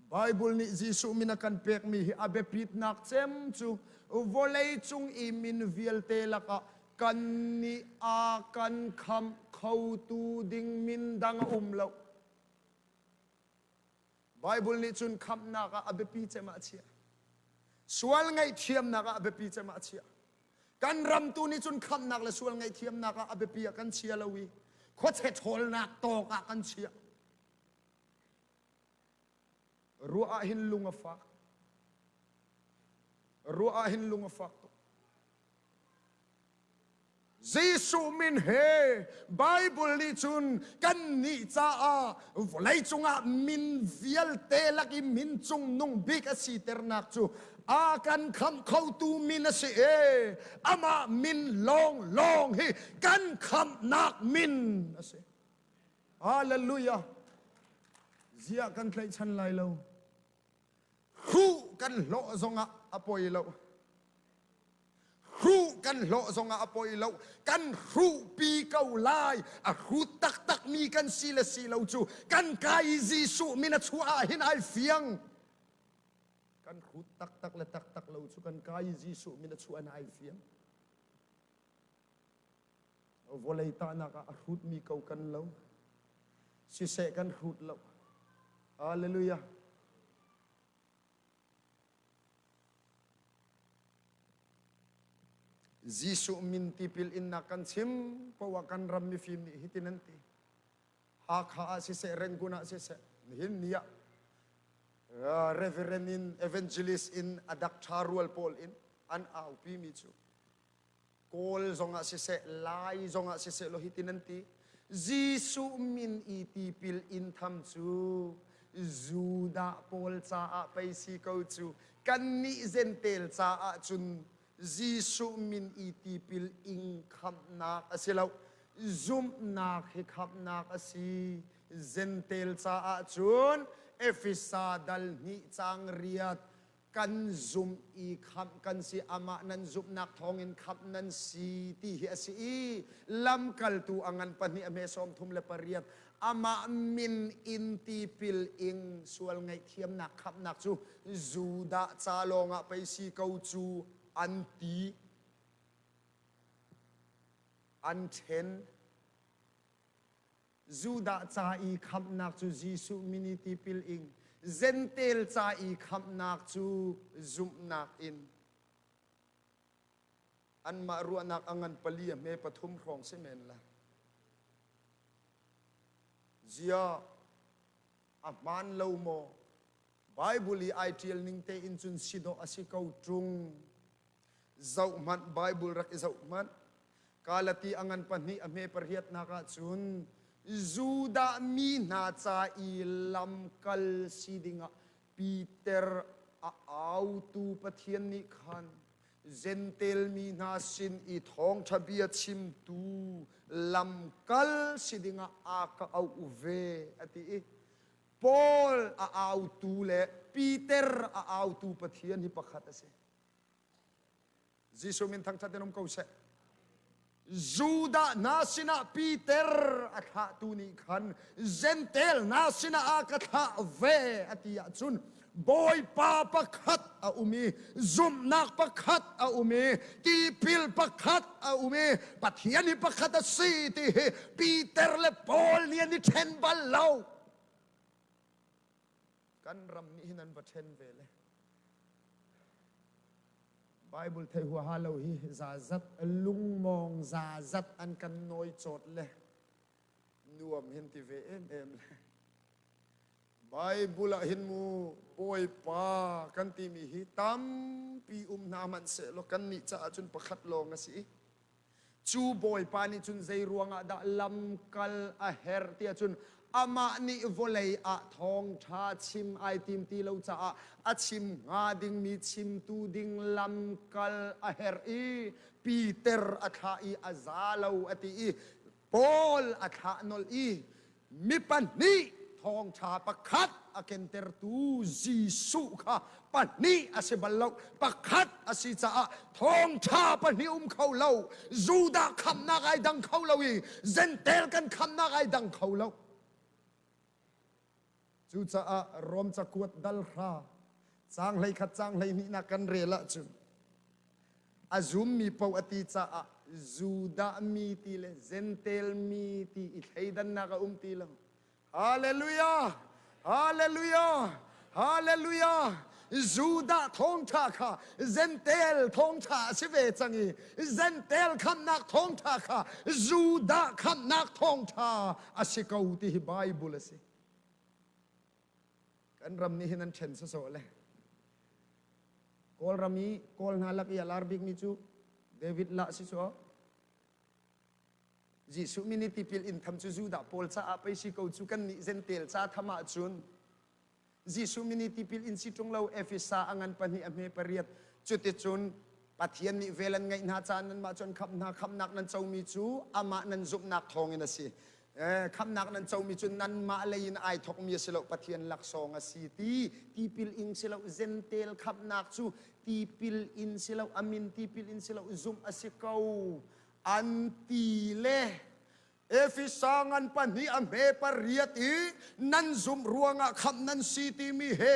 Bible nih Jesuh min a kan pekmi hi a biapitnak cem cu vawlei cung i min vialte lakah kan nih a kan khamh khotu ding min dang a um lo. Bible nih cun khamhnak ah a biapi cem ah a chiah. Sual ngaihthiamnak ah a biapi cem ah a chiah. Kan ram tu nih cun khamhnak le sual ngaihthiamnak ah a biapi ah kan chia lo i khuachia ṭhawlnak tawk ah kan chiah. Ruah ah hin lung a fak. Ruah ah hin lung a fak tuk. Jesuh min he Bible nih cun kannih caah vawleicung ah min vialte lak i min cungnung bik a siternak cu a kan khamh khotu min a si e. Amah min lawnglawng hi kan khamhnak min a si. Hallelujah. Ziah kan tlaihchan lai lo. Hruh kan hlawh zongah a poi lo. Hruh kan hlawh zongah a poi lo. Kan hruhpi ko lai. A hrut taktakmi kan si le si lo cu kan kai Jesuh min a chuah ah hin ai fiang. Kan hrut taktak le taktak lo cu kan kai Jesuh min a chuah in ai fiang. Vawlei tahnak ah a hrutmi ko kan lo. Siseh kan hrut lo. Hallelujah. Jesuh min tipil innak kan chim poah kan ram mifim nih hitin an ti. Hakha ah siseh, Rangoon ah siseh, nihin ni ah Reverend in evangelist in a dak ṭha rual pawl in an aupi mi cu Kawl zongah siseh, Lai zongah siseh law hitin an ti. Jesuh min i tipil in tham cu Judah pawl caah pei si ko cu kannih Gentel caah cun Jesuh min i tipil ing khamhnak a si lo. Zumhnak hi khamhnak a si. Gentel caah cun Efesa dal hnih cang riat kan zumh i khamh kan si amah nan zumhnak thawngin khamh nan si ti hi a si i lamkaltu a ngan pahnih a hme 38 amah min in tipil ing sual ngaihthiamnak khamhnak cu Judah ca lawngah pei si ko cu an ti an ṭhen Judah ca i khamhnak cu Jesuh min i tipil ing, Gentel ca i khamhnak cu zumhnak in. Anmah ruahnak a ngan pali a hme pathum hrawng si men la. Zia a hmaan lo maw? Bible i ai ṭial ning tein cun si dawh a si ko ṭung. Zohhmanh, Bible rak i zohhmanh. Galati a ngan pahnih a hme pariatnak ah cun Judah mi hna ca i lamkal si dingah Peter a autu Pathian nih khan Gentel mi hna sin i thawngṭha bia chimtu lamkal si dingah a ka auh ve a ti i Paul a autu le Peter a autu Pathian hi pakhat a si. Jesuh min thangṭhat in um ko seh. Judah hna sinah Peter a thlahtu nih khan Gentel hna sinah a ka thlah ve a ti ahcun Bawipa pakhat a um i zumhnak pakhat a um i tipil pakhat a um i Pathian hi pakhat a si ti hi Peter le Paul nih an i ṭhen bal lo. Kan ram nih hin an va ṭhen ve le. Bible thei huaha lo hi zazat lungmawng zazat an kan nawi cawt le nuam hin ti ve em em le. Bible ah hin mu Bawipa kan timi hi tampi um hna hmanh sehlaw kan nih caah cun pakhat lawng a si. Cu Bawipa nih cun zei ruangah dah lamkal a herh tiah cun amah nih vawlei ah thawngṭha chim ai tim ti lo caah a chim hnga dingmi chimtu ding lamkal a herh i Peter a thlah i a za lo a ti i Paul a thlah nolh i Mi pahnih thawngṭha pakhat a kentertu Jesuh kha pahnih a si bal lo, pakhat a si caah thawngṭha pahnih um kho lo, Judah khamhnak ai dang kho lo i Jentail kan khamhnak ai dang kho lo. Cucaah Rom cakuat dal hra caang 11 caang 12 nak kan rel ahcun a zummi paoh a ti caah Judah mi ti le Jentail mi ti i thleidannak a um ti lo. Hallelujah! Hallelujah! Hallelujah! Judah thawngṭha kha Jentail thawngṭha a si ve cang i Jentail khamhnak thawngṭha kha Judah khamhnak thawngṭha a si ko ti hi Bible a si. Kan ram nih hin an ṭhen sawsawh le Kawlram i Kawl hna lak i a lar bikmi cu David lah si cu Jesuh min i tipil in tham cu Judah pawl caah pei si ko cu kan nih Jentail ca tham ahcun Jesuh min i tipil in si ṭung lo Efesa a ngan pahnih a hme pariat cuticun Pathian nih vel an ngeih hna caah nanmah cu an khamh hna khamhnak nan comi cu amah nan zumhnak thawngin a si khamhnak nan comi cu nanmah lei in ai thawkmi a si lo Pathian laksawng a si ti tipil ing si lo Jentail khamhnak cu tipil in si lo amin tipil in si lo zumh a si ko an ti le Efesa ngan pahnih a hme pariat i nan zumh ruangah khamh nan si timi he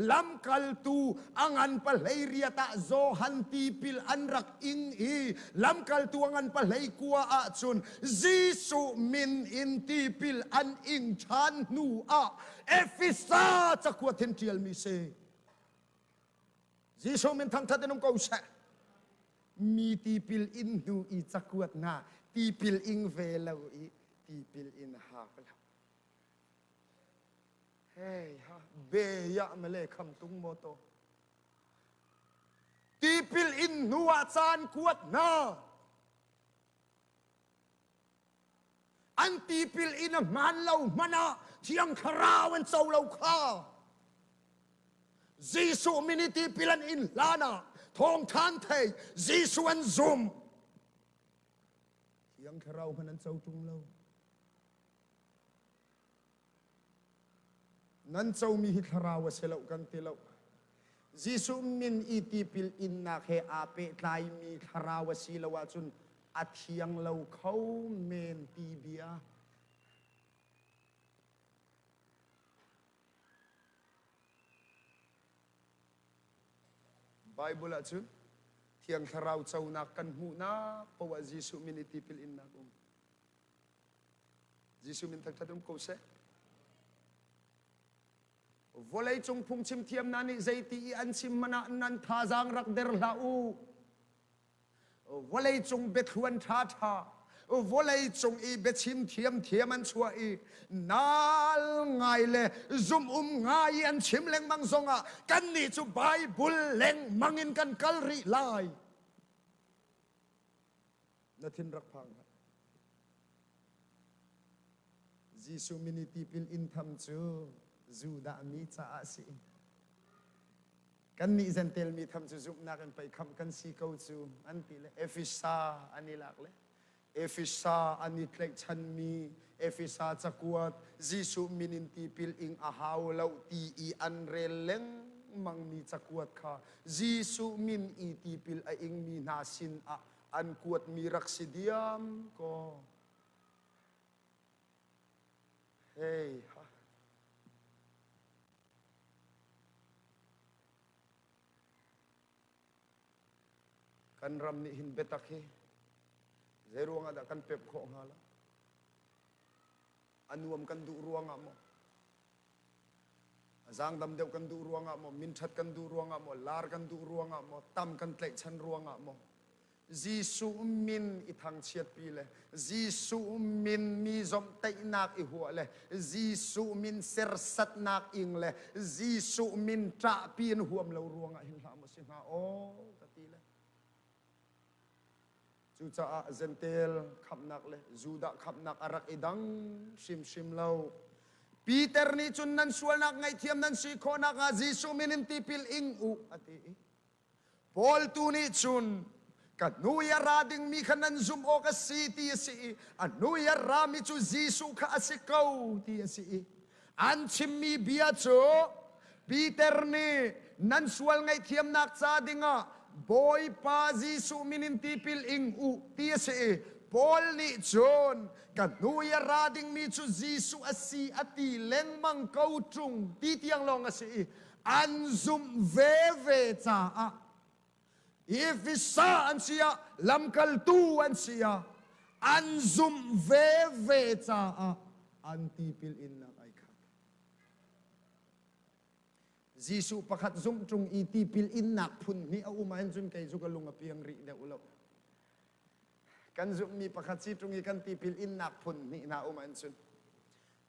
lamkaltu a ngan pahlei riat ah Johan tipil an rak ing i lamkaltu a ngan pahlei kua ahcun Jesuh min in tipil an ing ṭhan hnu ah Efesa cakuat hin ṭialmi si. Jesuh min thangṭhat in um ko seh. Mi tipil in hnu i cakuat hna tipil ing ve lo i tipil in hak lo. Hey ha be ya male kham tung mo to. Tipil in hnu ah caan kuat hna. An tipil in a hmaan lo hmanh ah Thiang Thlarau an co lo kha. Jesuh min i tipil an in hlan ah thawngṭha an thei, Jesuh an zum. Thiang Thlarau hmanh an co ṭung lo. Nan comi hi thlarau a si lo kan ti lo. Jesuh min i tipil innak he aa pehtlaimi thlarau a si lo ahcun a thiang lo kho men ti bia. Bible ahcun Thiang Thlarau conak kan hmuhnak poah Jesuh min i tipil innak um. Jesuh min thangṭhat um ko seh. Vawleicung phungchim thiam hna nih zeiti i an chim hmanh ah nan thazaang rak der hlah u. Vawleicung biathluan ṭhaṭha, Vawlei cung i biachim thiamthiam an chuah i nal ngai le zum um ngai i an chim lengmang zongah kannih cu Bible lengmang in kan kal rih lai. Na thin rak phang hlah. Jesuh min i tipil in tham cu Judah mi caah a si. Kannih Gentel mi tham cu zumhnak in pei khamh kan si ko cu an ti le Efesa an i lak le Efesa an i tlaihchanmi Efesa cakuat Jesuh min in tipil ing a hau lo ti i an rel lengmangmi cakuat kha Jesuh min i tipil a ingmi hna sin ah an kuatmi rak si diam kaw. Hey, ha. Kan ram nih hin biatak hi zei ruangah dah kan pep khawh hnga lo? A nuam kan duh ruangah maw? A zaangdam deuh kan duh ruangah maw? Minṭhat kan duh ruangah maw? Lar kan duh ruangah maw? Tam kan tlaihchan ruangah maw? Jesuh min i thangchiatpi le Jesuh min mi zomhtaihnak i huah le Jesuh min sersatnak ing le Jesuh min ṭahpi in huam lo ruangah hin hlah maw si hnga aw ka ti le cucaah Gentel khamhnak le Judah khamhnak a rak i dang hrimhrim lo. Peter nih cun nan sualnak ngaihthiam nan si khawh nakhnga Jesuh min in tipil ing u a ti i Paul tu nih cun ka hnu i a ra dingmi kha nan zumh awk a si ti a si i a hnu i a rami cu Jesuh kha a si ko ti a si i an chimmi bia cu Peter nih nan sual ngaihthiamnak ca dingah Bawipa Jesuh min in tipil ing u ti a si i Paul nih cun ka hnu i a ra dingmi cu Jesuh a si a ti lengmang ko ṭung ti tiang lawng a si i an zumh veve caah Efesa an si ah lamkaltu an si ah an zumh veve caah an tipil innak ai khat. Jesuh pakhat zumh ṭung i tipil innak phun hnih a um ahhin cun kei cu ka lung a piang rih deuh lo. Kan zumhmi pakhat si ṭung i kan tipil innak phun hnih hna um ahhin cun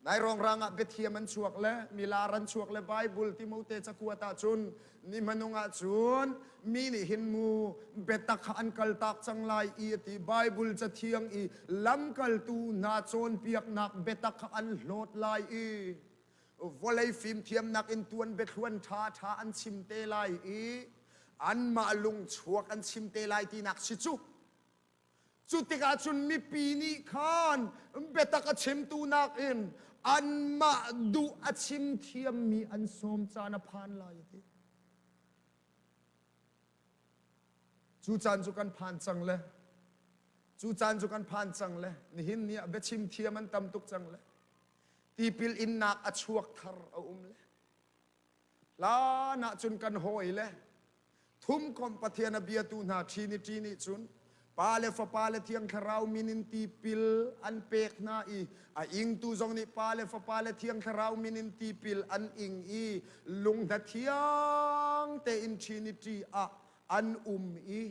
Nai rongrang ah biathiam an chuak le milar an chuak le Bible Timote cakuat ahcun ni hmanung ahcun mi nih hin mu biatak kha an kaltak cang lai i a ti Bible cathiang i lamkaltu hna cawnpiaknak biatak kha an hlawt lai i vawlei fimthiamnak in tuan biathluan ṭha ṭha an chim te lai i anmah lungchuak an chim te lai tinak si cu Cu tikah cun mipi nih khan biatak a chimtu nakin anmah duh a chim thiammi an sawm caan a phan lai a ti. Cu caan cu kan phan cang le cu caan cu kan phan cang le nihin ni ah biachim thiam an tam tuk cang le tipil innak a chuak thar a um le Hlan ah cun kan hawi le thumkomh Pathian a biatu hna Trinity nih cun Pa le Fapa le Thiang Thlarau min in tipil an pek hna i a ingtu zong nih Pa le Fapa le Thiang Thlarau min in tipil an ing i lung hna thiang tein Trinity ah an um i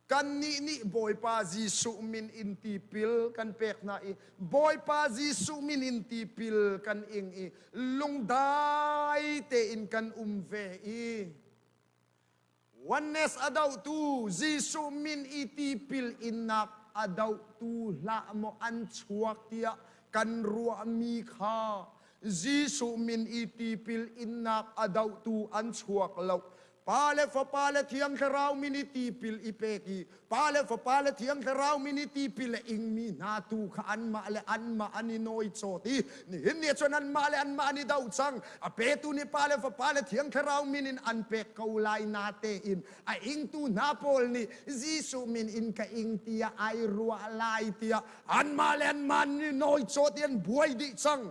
Kannih nih Bawipa Jesuh min in tipil kan pek hna i Bawipa Jesuh min in tipil kan ing i lungdai tein kan um ve i oneness a dohtu Jesuh min i tipil innak a dohtu hlah maw an chuak tiah kan ruahmi kha Jesuh min i tipil innak a dohtu an chuak lo. Pa le Fapa le Thiang Thlarau min i tipil i pek i Pa le Fapa le Thiang Thlarau min i tipil a ingmi hna tu kha anmah le anmah an i nawi cawt i nihin ni cun anmah le anmah an i do cang. A petu nih Pa le Fapa le Thiang Thlarau min in an pek ko lai na tein a ingtu hna pawl nih Jesuh min in ka ing tiah ai ruah lai tiah anmah le anmah an i nawi cawt i an buai dih cang.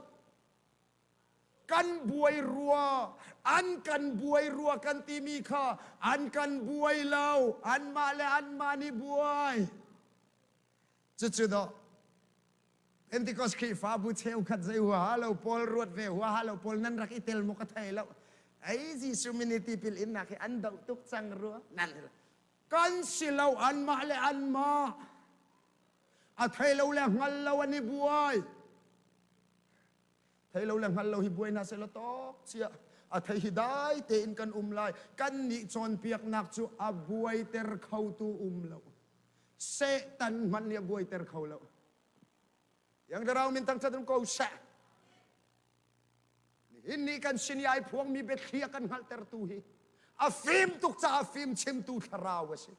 Kan buai rua, an kan buai rua kan timi kha an kan buai lo, anmah le anmah nih buai. Cucu dawh Pentecost Khrihfabu cheukhat zei huaha lo pawl ruat ve huaha lo pawl nan rak i tel maw ka thei lo. Ei Jesuh min i tipil innak hi an doh tuk cang rua. Nan kan si lo anmah le anmah. A thei lo le hngal lo an i buai. Thei lo le hngal lo hi buai hna seh law tawk chia. A thei hi dai tein kan um lai. Kan nih cawnpiaknak cu a buaiter khotu um lo. Satan hmanh nih a buaiter kho lo. Yang darau min thangṭhat um ko seh. Nihin ni kan sin i ai phuangmi biathli a kan hngalhtertu hi a fim tuk caah fim chimtu thlarau a si.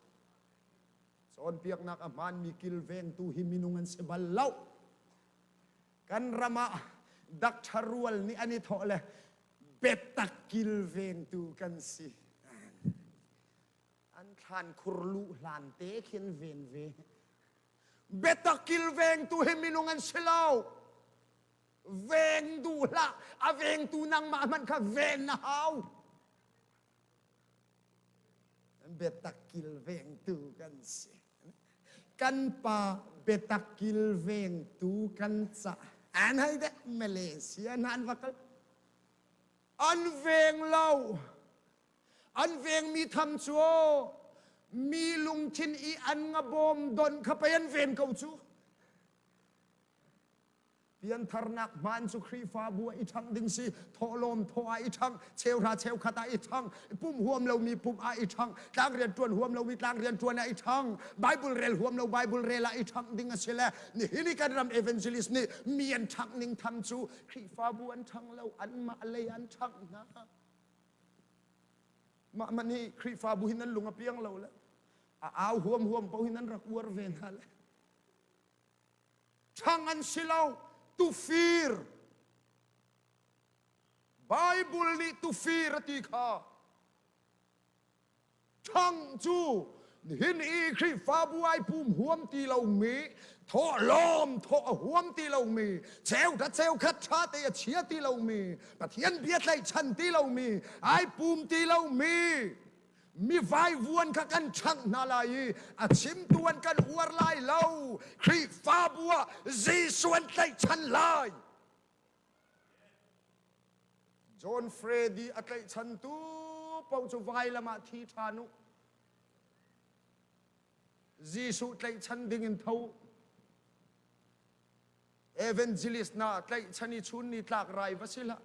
Cawnpiaknak a hmaanmi kilvengtu hi minung an si bal lo. Kan ram ah dakṭha rual nih an i thawh le biatak kilvengtu kan si. An thlan khur luh hlan te khin ven ve. Biatak kilvengtu hi minung an si lo. Veng duh hlah. A vengtu nangmah hmanh kha ven na hau. Biatak kilvengtu kan si. Kan pa biatak kilvengtu kan ca. An hei dek Malaysia na an va kal. An veng lo. An vengmi tham cu mi lungthin i an ngabawm don kha pei an ven ko cu. Piantharnak hmaan cu Khrihfabu ah i ṭhangh ding si, thawhlawm thawh ah i ṭhangh, cheuhra cheukhat ah i ṭhangh, pumh huam lomi pumh ah i ṭhangh, tlang rian ṭuan huam lomi tlang rian ṭuan ah i ṭhangh, Bible rel huam lo Bible rel ah i ṭhangh ding a si le nihin i kan ram evangelist nih mi an ṭhangh ning tham cu Khrihfabu an ṭhang lo, anmah lei an ṭhangh hna. Mah man hi Khrihfabu hin nan lung a piang lo le a au huam huam paoh hin nan rak uar ve hna le Ṭhang an si lo, tufir. Bible nih tufir a ti kha. Ṭhang cu nihin i Khrihfabu ai pum huam ti lomi, thawhlawm thawh a huam ti lomi, cheuhra cheukhat ṭha te a chia ti lomi, Pathian bia tlaihchan ti lomi, ai pum ti lomi, mi vaivuan kha kan ṭhangh hna lai i a chimtu an kan uar lai lo. Khrihfabu ah Jesuh an tlaihchan lai. John Fredy a tlaihchantu paoh cu vailam ah thi ṭhan u. Jesuh tlaihchan ding in tho. Evangelist na tlaihchan i chun ni tlak rai va si hlah.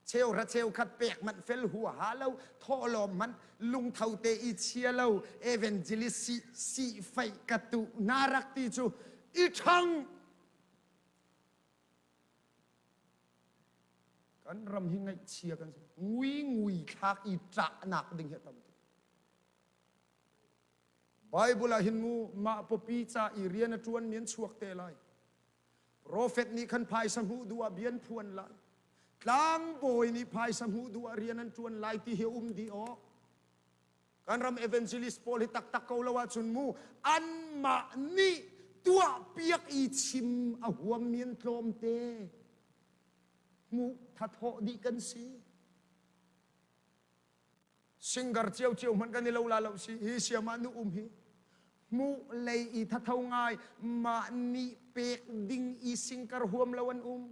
Cheuhra cheukhat pek manh fel huaha lo, thawhlawm hmanh lungtho te i chia lo, evangelist si si feih ka tu na rak ti cu i ṭhang. Kan ram hi ngaihchia kan si. Ngui ngui thlak i ṭahnak ding hi a tam tuk. Bible ah hin mu mah pawpi ca i rian a ṭuan mi an chuak te lai. Profet nih khan phaisa hmuh duh ah bia an phuan lai. Tlangbawi nih phaisa hmuh duh ah rian an ṭuan lai ti hi um dih awk. Kan ram evangelist pawl hi taktak ko lo ahcun mu anmah nih tuahpiak i chim a huammi an tlawmte. Hmuh thathawh dih kan si. Singer ciocio hmanh kan i lo la lo si hi siamah nu um hi hmuh lei i thatho ngai mah nih pek ding i singkar huam lo an um.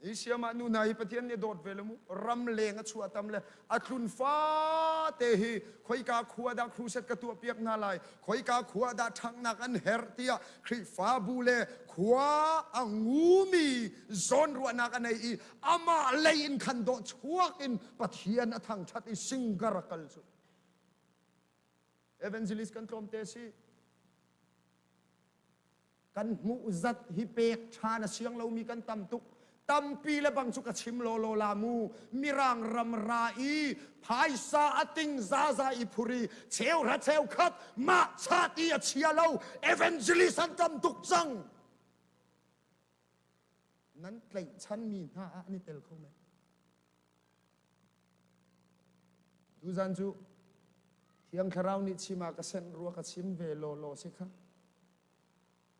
Hi siamah nu hna hi Pathian nih dawt ve le mu ram leng a chuah tam le a tlun fate hi khoika khua dah crusade ka tuah piak hna lai khoika khua dah ṭhanghnak an herh tiah Khrihfabu le khua a ngumi zawnruahnak a nei i amah lei in khan dawh chuak in Pathian a thangṭhat i singar a kal cu. Evangelist kan tlawmte si. Kan hmuh zat hi pek ṭhan a siang lomi kan tam tuk. Tampi le bang cu ka chim lawlaw la mu. Mirang ram ra i phaisa a ting zaza i phuri cheuhra cheukhat mah chat i a chia lo evangelist an tam tuk cang. Nan tlaihchanmi hna ah an i tel kho men. Tuzan cu Thiang Thlarau nih chim ah ka senh rua ka chim ve lawlaw si kha.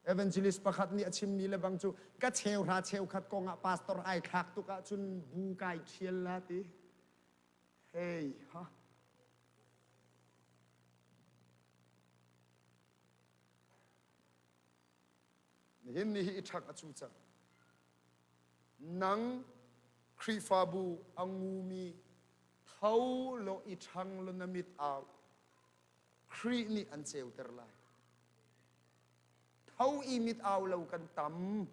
Evangelist pakhat nih a chimmi le bang cu ka cheuhra cheukhat kong ah pastor ai thlak tuk ahcun bu kai ṭhial la ti. Hey ha. Nihin ni hi i ṭhangh a cu cang. Nang Khrihfabu a ngumi tho law i ṭhang law na mit au. Khrih nih an ceuter lai. Tho i mit au lo kan tam.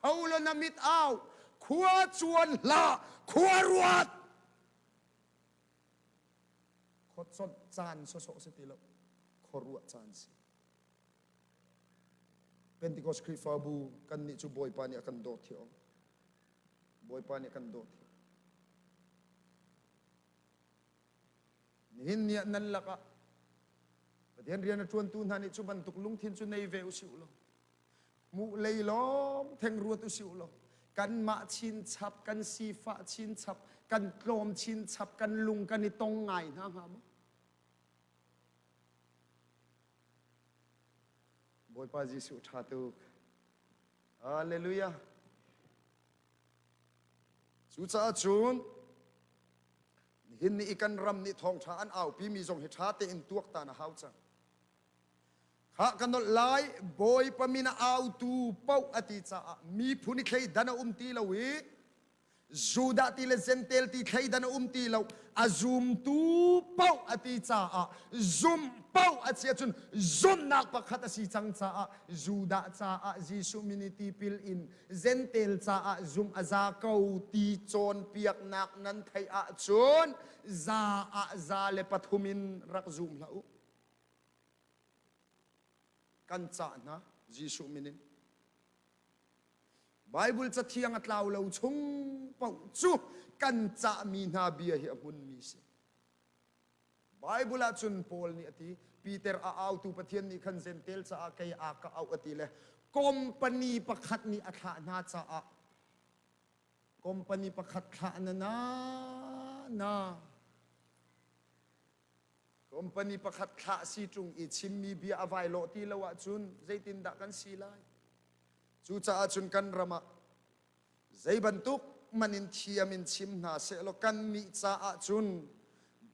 Tho lo na mit au. Khua cuan hlah, khua ruat. Khuaconh caan sawsawh si ti lo. Khuaruah caan si. Pentecost Khrihfabu kan nih cu Bawipa nih a kan dawt hi om. Bawipa nih a kan dawt hi. Nihin ni ah nan lakah Pathian rian a ṭuantu hna nih cu bantuk lungthin cu nei ve usih law hmuh lei lawng theng ruat usih law kanmah chinchap kan sifah chinchap kan tlawm chinchap kan lung kan i tong ngai hna hnga maw? Bawipa Jesuh ṭha tuk. Hallelujah. Cucaah cun nihin ni i kan ram nih thawngṭha an aupi mi zong hi ṭha tein tuaktan a hau cang. Khah ka nolh lai Bawipa min a autu paoh a ti caah miphun i thleidan a um ti lo i Judah ti le Jentail ti thleidan a um ti lo a zumtu paoh a ti caah zumh paoh a si ahcun zumhnak pakhat a si cang caah Judah caah Jesuh min i tipil in Jentail caah zumh a za ko ti cawnpiaknak nan theih ahcun za ah 103 in rak zum hlah u. Kan cah hna Jesuh min in. Bible cathiang a tlau lo chung paoh cu kan cahmi hna bia hi a hmunmi si. Bible ah cun Paul nih a ti, Peter a autu Pathian nih khan Jentail caah kei a ka auh a ti le company pakhat nih a thlah hna caah company pakhat thlah na na na company pakhat thlah si ṭung i chimmi bia a vai lawh ti lo ahcun zeitindah kan si lai? Cucaah cun kan ram ah zei bantuk man in thiam in chim hna sehlaw kannih caah cun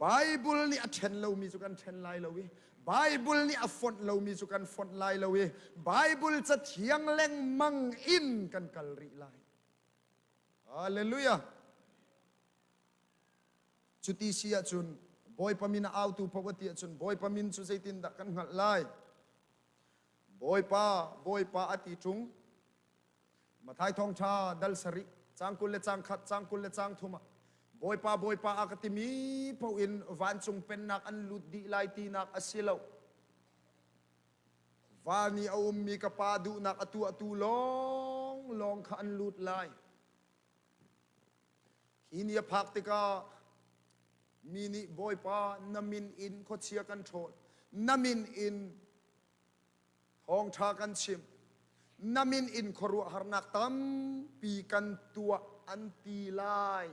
Bible nih a ṭhen lomi cu kan ṭhen lai lo i Bible nih a fonh lomi cu kan fonh lai lo i Bible cathiang lengmang in kan kal rih lai. Hallelujah! Cuti si ahcun Bawipa min a autu paoh a ti ahcun Bawipa min cu zeitindah kan hngalh lai? Bawipa, Bawipa a ti ṭung. Matthai thawngṭha dal sarih, caang 20 le caang khat, caang 20 le caang thum ah Bawipa, Bawipa a ka timi paoh in vancung pennak an lut dih lai tinak a si lo. Van i a ummi ka Pa duhnak a tuahtu lawnglawng kha an lut lai. Hi ni a phak tikah mi nih Bawipa na min in khuachia kan ṭhawl, na min in thawngṭha kan chim, na min in khuaruahharnak tampi kan tuah an ti lai.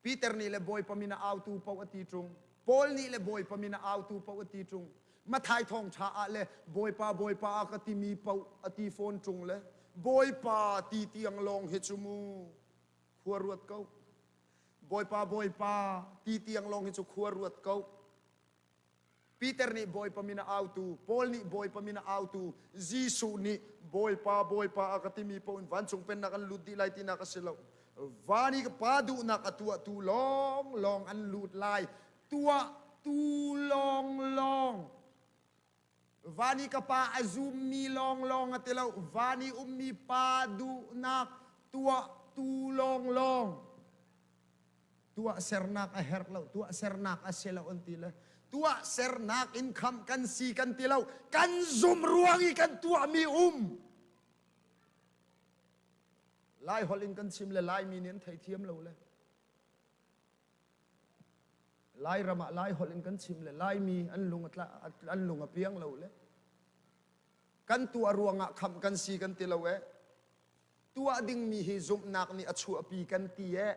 Peter nih le Bawipa min a autu paoh a ti ṭung. Paul nih le Bawipa min a autu paoh a ti ṭung. Matthai thawngṭha ah le Bawipa Bawipa a ka timi paoh a ti fawn ṭung le Bawipa ti tiang lawng hi cu mu khua ruat ko. Bawipa Bawipa ti tiang lawng hi cu khua ruat ko. Peter nih Bawipa min a autu, Paul nih Bawipa min a autu, Jesuh nih Bawipa, Bawipa a ka timi paoh in vancung pennak an lut dih lai tinak a si lo. Van i ka Pa duhnak a tuahtu lawnglawng an lut lai. Tuahtu lawnglawng. Van i ka Pa a zummi lawnglawng a ti lo. Van i ummi Pa duhnak tuahtu lawnglawng. Tuahsernak a herh lo, tuahsernak a si lo an ti le tuahsernak in khamh kan si kan ti lo, kan zum ruang i kan tuahmi um. Lai holh in kan chim le Laimi nih an theithiam lo le Lairam ah Lai holh in kan chim le Laimi an lung a tla, an lung a piang lo le kan tuah ruangah khamh kan si kan ti lo eh. Tuah dingmi hi zumhnak nih a chuahpi kan ti eh.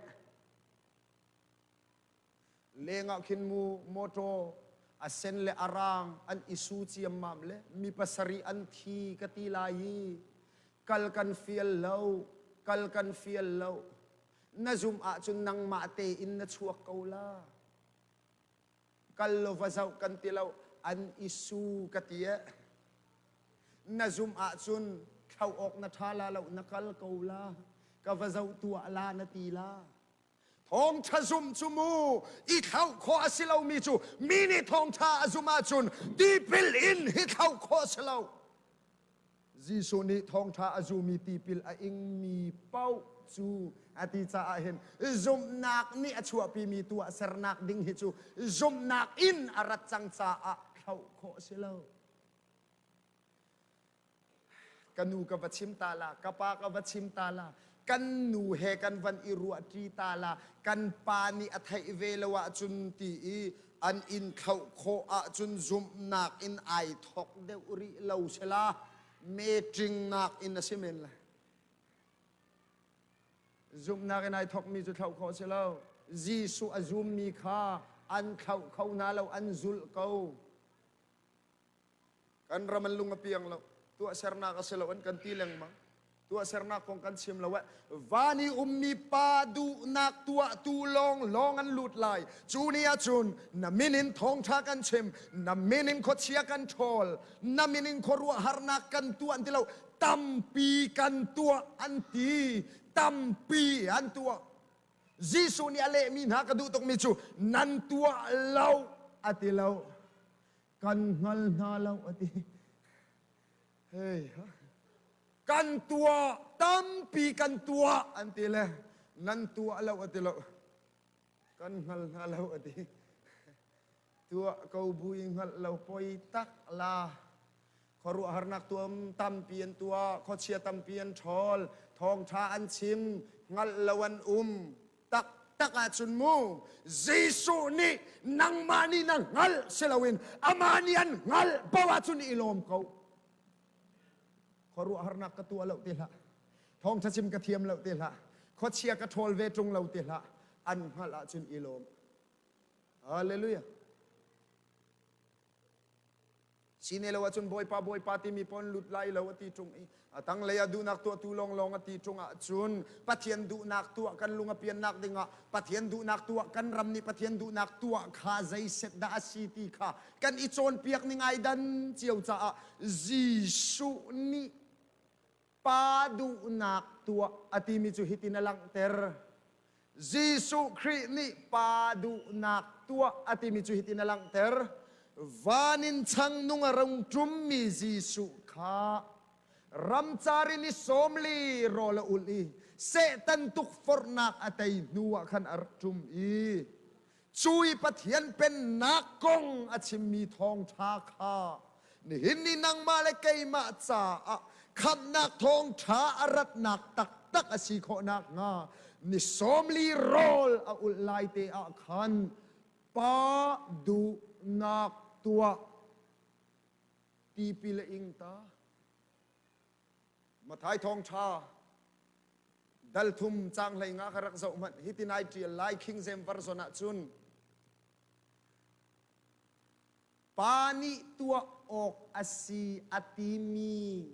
Lengah khin mu motor a sen le a rang an i su ciammam le mi pasarih an thi ka ti lai i kal kan fial lo kal kan fial lo na zumh ahcun nangmah tein na chuak ko la Kal lo va zoh kan ti lo an i su ka ti eh. Na zumh ahcun thlo awk na ṭha la lo na kal ko la ka va zoh tuah la na ti la. Thawngṭha zumh cu mu i thlauh khawh a si lomi cu mi nih thawngṭha a zumh ahcun tipil in hi thlauh khawh a si lo. Jesuh nih thawngṭha a zumi tipil a ingmi paoh cu a ti caah hin zumhnak nih a chuahpimi tuahsernak ding hi cu zumhnak in a rat cang caah thlauh khawh a si lo. Ka nu ka va chim ta la, ka pa ka va chim ta la, kan nu he kan van i ruahṭi ta la, kan pa nih a theih ve lo ahcun ti i an in thlauh khawh ahcun zumhnak in ai thawk deuh rih lo sela meṭingnak in a si men lai. Zumhnak in ai thawkmi cu thlauh khawh a si lo. Jesuh a zummi kha an thlauh kho hna lo, an zulh ko. Kan ram an lung a piang lo. Tuahsernak a si lo an kan ti lengmang. Tuahsernak kong kan chim lo eh. Van i ummi pa duhnak tuahtu lawng lawng an lut lai. Cu ni ahcun na min in thawngṭha kan chim, na min in khuachia kan ṭhawl, na min in khuaruahharnak kan tuah an ti lo. Tampi kan tuah an ti. Tampi an tuah. Jesuh nih a lehmi hna ka duh tukmi cu nan tuah lo a ti lo. Kan hngal hna lo a ti. Hei, kan tuah tampi kan tuah an ti le nan tuah lo a ti lo. Kan hngal hna lo a ti. Tuah ko bui hngalh lo poi tak la. Khuaruahharnak tuam tampi an tuah, khuachia tampi an ṭhawl, thawngṭha an chim, hngalh lo an um. Taktak ahcun mu Jesuh nih nangmah nih na hngalh si loin amah nih an hngalh paoh ahcun i lawm ko. Khuaruahharnak ka tuah lo ti hlah. Thawngṭha chim ka thiam lo ti hlah. Khuachia ka ṭhawl ve ṭung lo ti hlah. An hngalh ahcun i lawm. Hallelujah. Sine lo ahcun Bawipa Bawipa timi pawn lut lai lo a ti ṭung i a tanglei ah duhnak tuahtu lawnglawng a ti ṭung ahcun Pathian duhnak tuah kan lung a piannak dingah Pathian duhnak tuah kan ram nih Pathian duhnak tuah kha zeiset dah a si ti kha kan i cawnpiak ning ai dan cio caah Jesuh nih Pa duhnak tuah a timi cu hitin a langhter. Jesuh Khrih nih Pa duhnak tuah a timi cu hitin a langhter. Van in chang nung a rung ṭummi Jesuh kha ramcar in i sawmli rawl a ulh i Satan tukforhnak a tei hnu ah khan a rak ṭum i cu i Pathian pennak kong a chimmi thawngṭha kha nihin ni nangmah le keimah caah khamhnak thawngṭha a ratnak taktak a si khawh nakhnga ni 40 rawl a ulh lai te ah khan pa duhnak tuah tipil a ing ta. Mathai thawngṭha dal thum caang 15 kha rak zoh hmanh. Hitin ai ṭial lai King James Version ahcun Pa nih tuah awk a si a timi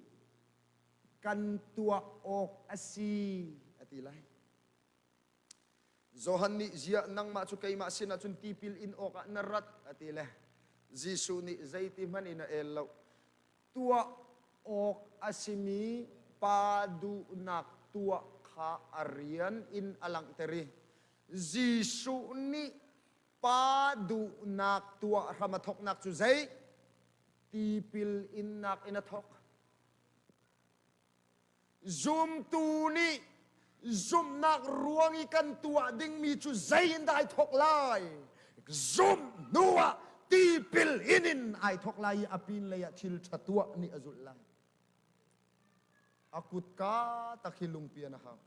kan tuah awk a si a ti lai. Johan nih ziah nangmah cu keimah sinah cun tipil in awkah na rat a ti le Jesuh nih zeiti hmanh in a el lo. Tuah awk a simi pa duhnak tuah kha a rian in a langhter i Jesuh nih pa duhnak tuah hram a thawknak cu zei? Tipil innak in a thawk. Zumtu nih zumhnak ruang i kan tuah dingmi cu zei in dah ai thawk lai? Zumh hnu ah tipil in in ai thawk lai i a pinlei ah thil ṭha tuah nih a zulh lai. A kutka tak hi lungpian a hau.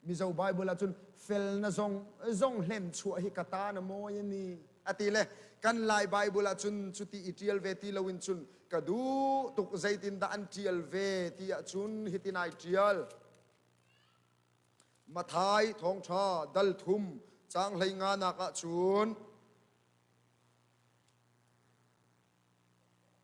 Mizo Bible ahcun fel na zong zong hlen chuah hi ka ta na mawi ani a ti le kan Lai Bible ahcun cuti i ṭial ve ti loin cun ka duh tuk zeitin dah an ṭial ve ti ahcun hitin ai ṭial. Mathai thawngṭha dal thum caang 15 nak ahcun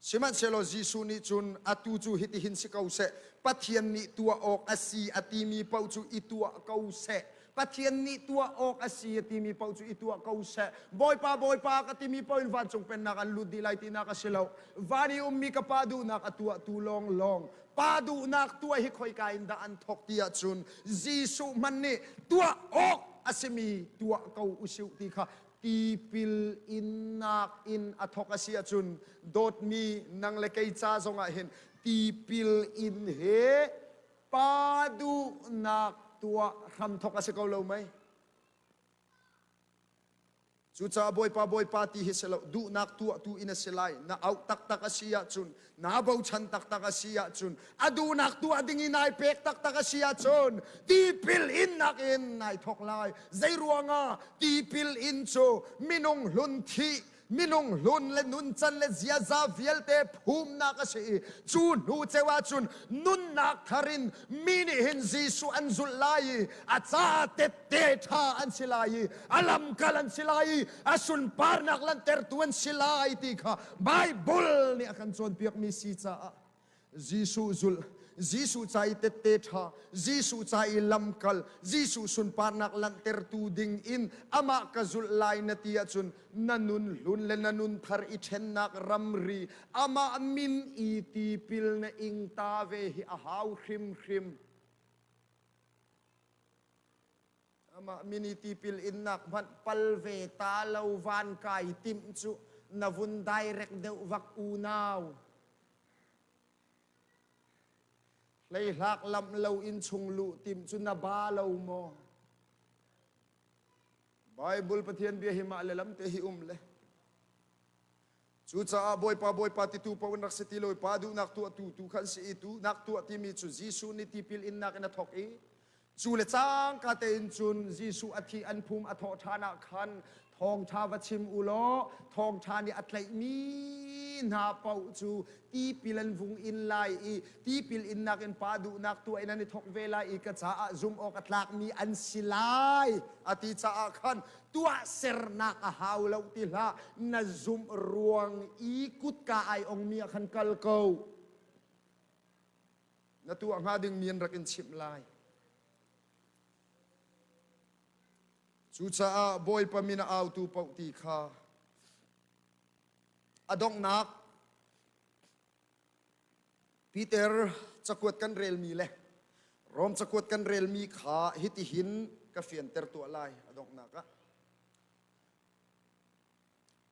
Sihmanhsehlaw Jesuh nih cun atu cu hitihin si ko seh, Pathian nih tuah awk a si a timi paoh cu i tuah ko seh. Pathian nih tuah awk a si a timi paoh cu i tuah ko seh. Bawipa, Bawipa ka timi paoh in vancung pennak an lut dih lai tinak a si lo. Van i ummi ka Pa duhnak a tuahtu lawnglawng. Pa duhnak tuah hi khoika in dah an thawk ti ahcun Jesuh hmanh nih tuah awk. a simi tuah ko usih ti kha tipil innak in a thawk a si ahcun dawtmi nang le kei ca zongah hin tipil in he pa duhnak tuah hramthawk a si ko lo mei? Cucaah Bawipa, Bawipa ti hi si lo, duhnak tuahtu in a si lai. Na auh taktak a si ahcun, naa bochan taktak a si ahcun, a duhnak tuah ding in ai pek taktak a si ahcun, tipil innak in nai thawk lai. Zei ruangah tipil in cu minung hlun thih, minung hlun le nuncan le ziaza vialte phumnak a si i cu hnu ceu ahcun nunnak thar in mi nih hin Jesuh an zulh lai i a ca tette ṭha an si lai i a lamkal an si lai i a sunparnak lanhtertu an si lai ti kha Baibal nih a kan cawnpiakmi si caah Jesuh zulh, Jesuh ca i tette ṭha, Jesuh ca i lamkal, Jesuh sunparnak lanhtertu ding in amah ka zulh lai na ti ahcun na nun hlun le na nun thar i ṭhennak ramri amah min i tipil na ing ta ve hi a hau hrimhrim. Amah min i tipil innak hmanh pal ve ta lo van kai timh cu na vun direct deuh vak unau. Hleihlak lamh lo in chung luh tim cu na ba lo maw? Bible Pathian bia hi mah le lam te hi um le. Cucaah Bawipa Bawipa titu paoh in rak si ti lo i Pa duhnak tuahtu tu khan si i duhnak tuah timi cu Jesuh nih tipil innak in a thawk i Cu le cangka tein cun Jesuh a thih an phum a thawh ṭhan ah khan thawngṭha va chim u law thawngṭha nih a tlaihmi hna paoh cu tipil an vung in lai i tipil innak in pa duhnak tuah in an i thawk ve lai i ka caah zumh awk a tlakmi an si lai a ti caah khan tuahsernak a hau lo ti hlah na zumh ruang i kutka ai ongmi ah khan kal ko. Na tuah hnga dingmi an rak in chimh lai. Cucaah Bawipa min a autu paoh ti kha a donghnak Peter cakuat kan relmi le Rom cakuat kan relmi kha hitihin ka fianter tuah lai a donghnak ah.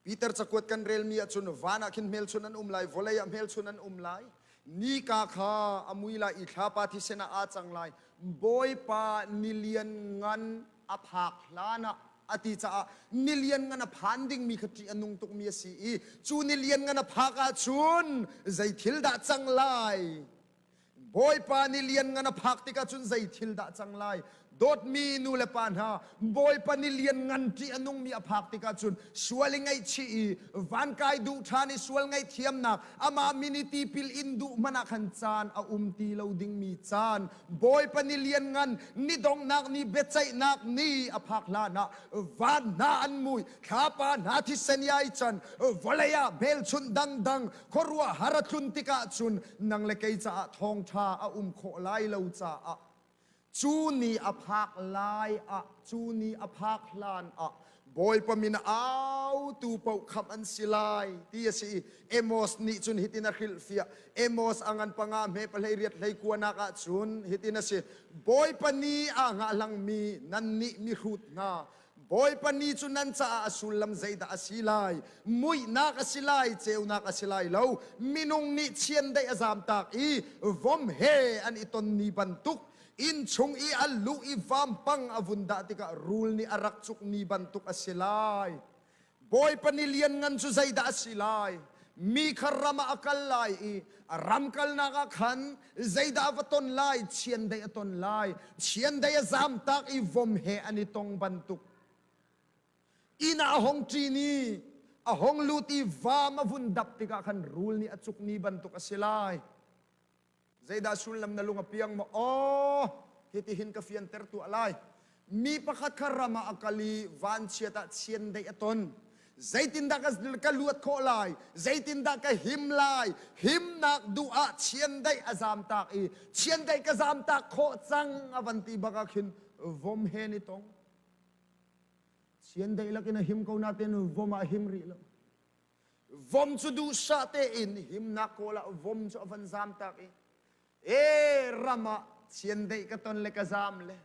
Peter cakuat kan relmi ahcun van ah khin hmelchun an um lai, vawlei ah hmelchun an um lai. Nika kha a mui lai i thlapa thisen ah aa cang lai. Bawipa nilian ngan a phak hlan ah a ti caah nilian ngan a phan dingmi kha ṭih a nung tukmi a si i cu nilian ngan a phak ahcun zei thil dah cang lai? Bawipa ni lianngan a phak tikah cun zei thil dah cang lai? Dawtmi nu le pa hna, Bawipa ni lianngan ṭih a nungmi a phak tikah cun sual i ngaihchih i vankai duh ṭhan i sual ngaihthiamnak amah min i tipil in duh hmanh ah khan caan a um ti lo dingmi caan Bawipa ni lianngan ni donghnak ni biaceihnak ni a phak hlan ah van hna an mui thlapa hna thisen i ai can vawlei ah hmelchunh dangdang Khuaruahhar a tlun tikah cun nang le kei caah thawngṭha a um khawh lai lo caah cu ni a phak lai ah cu ni a phak hlan ah Bawipa min autu paoh khamh an si lai ti a si i Amos nih cun hitin a hrilhfiah Amos a ngan panga hme pahlei riat hlei kuanak ah cun hitin a si Bawipa ni aa hngahhlangmi nannih mihrut hna Bawipa ni cu nan caah a sullam zeidah a si lai? Muihnak a si lai, ceunak a si lai lo. Minung nih chiandeih a zamtak i vom he an i ton ni bantuk, inn chung i a luh i vampang a vun dah tikah rul nih a rak cuk ni bantuk a si lai. Bawipa ni lianngan cu zeidah a si lai? Mi kha ram ah a kal lai i a ram kalnak ah khan zeidah a va ton lai? Chiandeih a ton lai. Chiandeih a zamtak i vom he an i tong bantuk. Inn ah a hong ṭin i a hong lut i vam a vun dap tikah khan rul nih a cuk ni bantuk a si lai. Zeidah sullam na lung a piang maw? Aw, hitihin ka fianter tuah lai. Mi pakhat kha ram ah a kal i vanchiat ah chiandeih a ton. Zeitindah ka, ka luat khawh lai? Zeitindah ka him lai? Himnak duh ah chiandeih a zamtak i chiandeih ka zamtak khawh cang a van ti bak ah khin vom he ni tong. Chiandeih lakin a him ko nain vom ah him rih lo. Vom cu duhsah tein himnak kawl ah vom cu a van zam tak i e ram ah chiandeih ka ton le ka zam le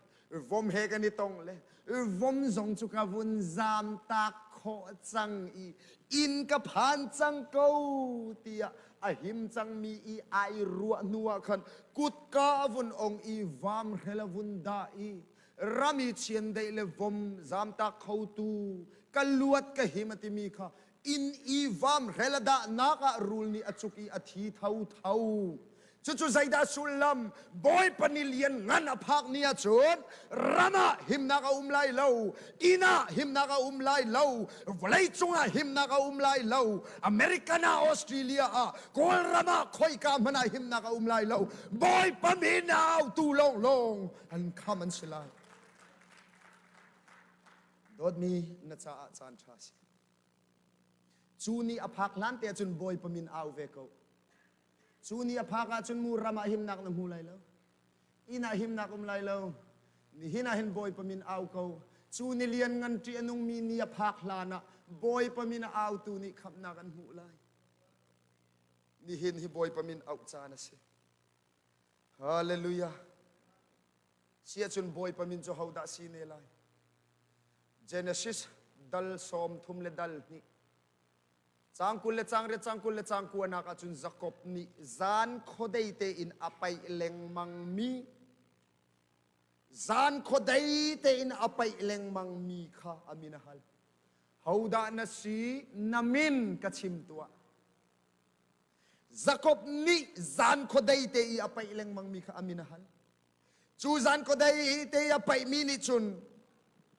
vom he kan i tong le Vom zong cu ka vun zam tak khawh cang i inn ka phan cang ko tiah a him cangmi i ai ruah hnu ah khan kutka a vun ong i vamhrel a vun dah i rami chiandeih le vom zamtak khotu ka luat ka him a timi kha inn i vamhrel a dahnak ah rul nih a cuk i a thi thotho. Cucu zeidah sullam? Bawipa ni lian ngan a phak ni ahcun ram ah himnak a um lai lo, inn ah himnak a um lai lo, vawleicung ah himnak a um lai lo, American ah, Australia ah, Kawlram ah khoika hmanh ah himnak a um lai lo. Bawipa min a autu lawnglawng an kham an si lai. Dawtmi na caah caan ṭha si. Cu ni a phak hlan te ahcun Bawipa min au ve ko. Cu ni a phak ahcun mu ram ah himnak na hmu lai lo. Inn ah himnak um lai lo. Nihin ah hin Bawipa min au ko. Cu ni lian ngan ṭih a nungmi ni a phak hlan ah Bawipa min a autu nih khamhnak an hmuh lai. Nihin hi Bawipa min auh caan a si. Hallelujah. Siahcun Bawipa min cu hodah si ne lai? Genesis dal 30 le dal hnih Caang 20 le caang riat, caang 20 le caang kuanak ahcun Jakob nih zan khuadei tein a paih lengmangmi zan khuadei tein a paih lengmangmi kha a min a hal. Hodah na si? Na min ka chim tuah. Jakob nih zan khuadei te i a paih lengmangmi kha a min a hal. Cu zan khuadei te i a paihmi nih cun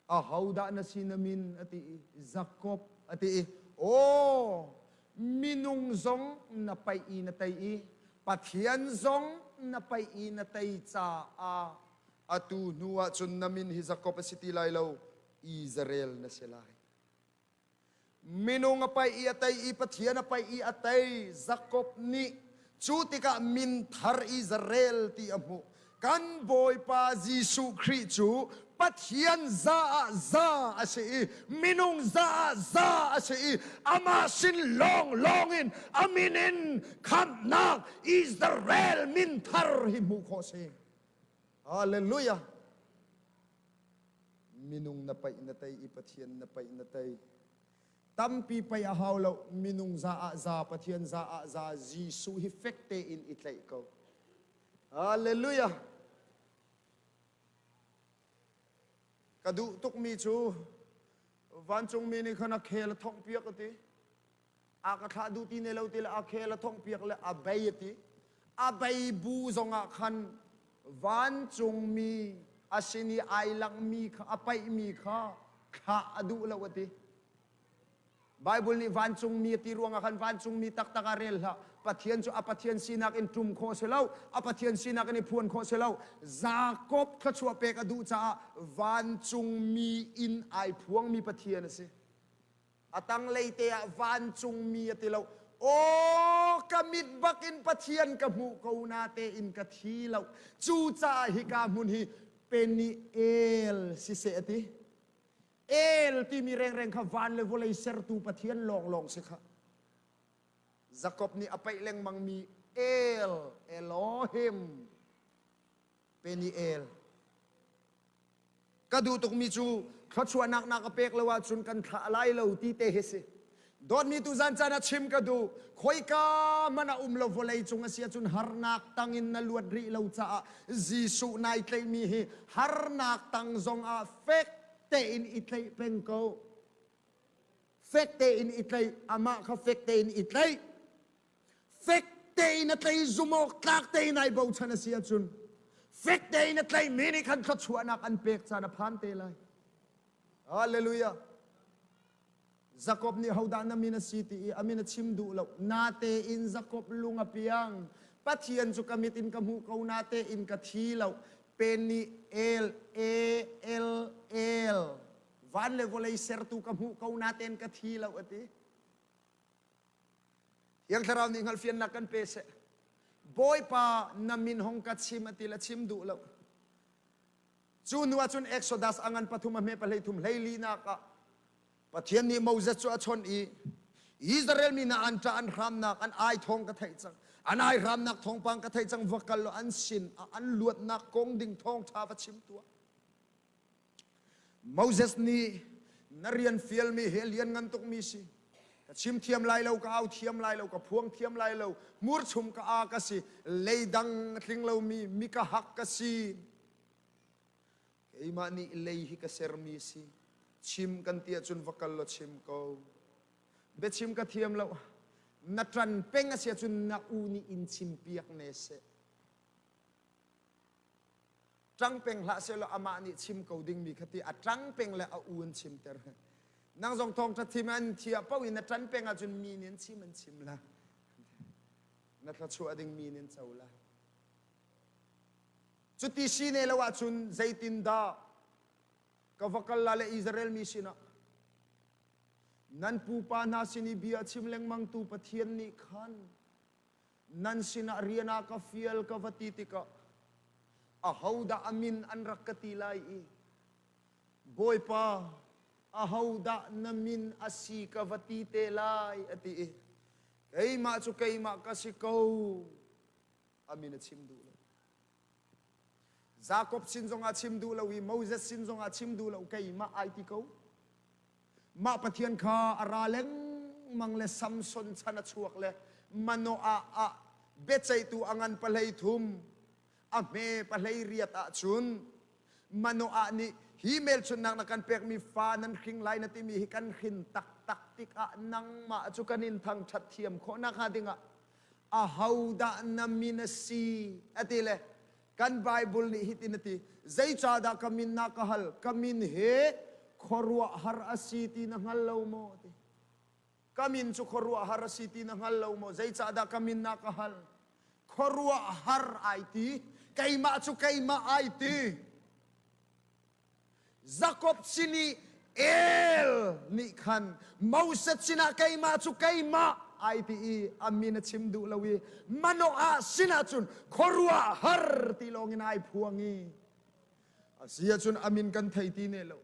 ahodah na si na min a ti i Jakob a ti i aw minung zong na paih i na tei i Pathian zong na paih i na tei caah atu hnu ah cun na min hi Jakob a si ti lai lo Israel na si lai. Minung a paih i a tei i Pathian a paih i a tei. Jakob nih cu tikah min thar Israel ti a hmuh. Kan Bawipa Jesuh Khrih cu Pathian za ah za a si i minung za ah za a si i amah sin lawnglawng in a min in khamhnak Israel min thar hi hmuh khawh si. Hallelujah. Minung na paih na tei i Pathian na paih na tei. Tampi paih a hau lo. Minung za ah za, Pathian za ah za, Jesuh hi fek tein i tlaih ko. Hallelujah. Ka duh tukmi cu vancungmi nih khan a khel a thongh piak a ti. A ka thlah duh ti ne lo ti le a khel a thongh piak le a bei a ti. A bei bu zongah khan vancungmi a sin i ai langhmi kha a paihmi kha thlah a duh lo a ti. Bible nih vancungmi a ti ruangah khan vancungmi taktak ah rel hlah. Pathian cu a Pathian sinak in ṭum khawh si lo, a Pathian sinak in i phuan khawh si lo. Jakob thluachuah pek a duh caah vancungmi in ai phuangmi Pathian a si. A tanglei te ah vancungmi a ti lo. Aw ka mit bakin Pathian ka hmuh ko na tein ka thi lo. Cucaah hika hmun hi Peniel siseh a ti. El timi rengreng kha van le vawlei sertu Pathian lawnglawng si kha. Jakob nih a paih lengmangmi El, Elohim, Peniel. Ka duh tukmi cu thluachuahnak na ka pek lo ahcun kan thlah lai lo ti te hi si. Dawtmi tu zan caan ah chim ka duh. Khoika hmanh a um lo vawlei cung a si ahcun harnak tang in na luat rih lo caah Jesuh nai tlaihmi hi harnak tang zong ah fek tein i tlaih peng ko. Fek tein i tlaih, amah kha fek tein i tlaih. Fek tein a tlei zumawk tlak tein ai bochan a si ahcun fek tein a tlaihmi nih khan thluachuahnak an pek caan a phan te lai. Hallelujah. Jakob nih hodah na min a si ti i a min a chim duh lo. Natein Jakob lung a piang. Pathian cu ka mit in ka hmuh ko natein ka thi lo. Peni El E L El van le vawlei sertu ka hmuh ko natein ka thi lo a ti. Thiang Thlarau nih hngalhfiannak kan pe seh. Bawipa na min hong ka chim a ti le chim duh lo. Cu hnu ahcun Exodus a ngan pathum a hme pahlei thum hleili nak ah Pathian nih Moses cu a chawnh i Israel mi hna an ṭah an hramnak an ai thawng ka theih cang. An ai hramnak thawngpang ka theih cang va kal law an sin ah an luatnak kong ding thawngṭha va chim tuah. Moses nih na rian fialmi hi a lianngan tukmi si. Ka chim thiam lai lo, ka au thiam lai lo, ka phuang thiam lai lo, hmurchum ka a ka si, leidang a tling lomi mi ka hak ka si. Keimah nih lei hi ka sermi si. Chim kan ti ahcun va kal law chim ko. Biachim ka thiam lo. Na ṭan peng a si ahcun na u nih in chimpiak ne seh. Ṭang peng hlah sehlaw amah nih chim ko dingmi kha ti a ṭang peng le a u an chimter. Nang zong thawngṭha thim an thiah paoh in na ṭan peng ahcun mi nih an chim an chim la. Na thluachuah ding mi nih an co la. Cuti si ne lo ahcun zeitindah ka va kal la le Israel mi sinah nan pupa hna sin i bia a chim lengmangtu Pathian nih khan nan sinah rian ah ka fial ka va ti tikah ahodah a min an rak ka ti lai i Bawipa ahodah na min a si ka va ti te lai a ti i keimah cu keimah ka si ko a min a chim duh lo Jakob sin zongah chim duh lo i Moses sin zongah chim duh lo keimah ai ti ko Mah Pathian kha a ra lengmang le Samson chan a chuak le Manoah ah biaceihtu a ngan pahlei thum a hme pahlei riat ahcun Manoah nih hi hmelchunhnak na kan pekmi fa nan hring lai na timi hi kan hrin taktak tikah nangmah cu kan in thangṭhat thiam khawh nakhnga dingah ahodah na min a si a ti le Kan Bible nih hitin a ti, zeicahdah ka min na ka hal? Ka min hi khuaruahhar a si ti na hngal lo maw? Ti. Ka min cu khuaruahhar a si ti na hngal lo maw? Zeicahdah ka min na ka hal? Khuaruahhar ai ti. Keimah cu keimah ai ti. Jakob sin i El nih khan Moses sinah keimah cu keimah ai ti i a min a chim duh lo i Manoah sinah cun khuaruahhar ti lawngin ai phuang i a si ahcun a min kan thei ti ne lo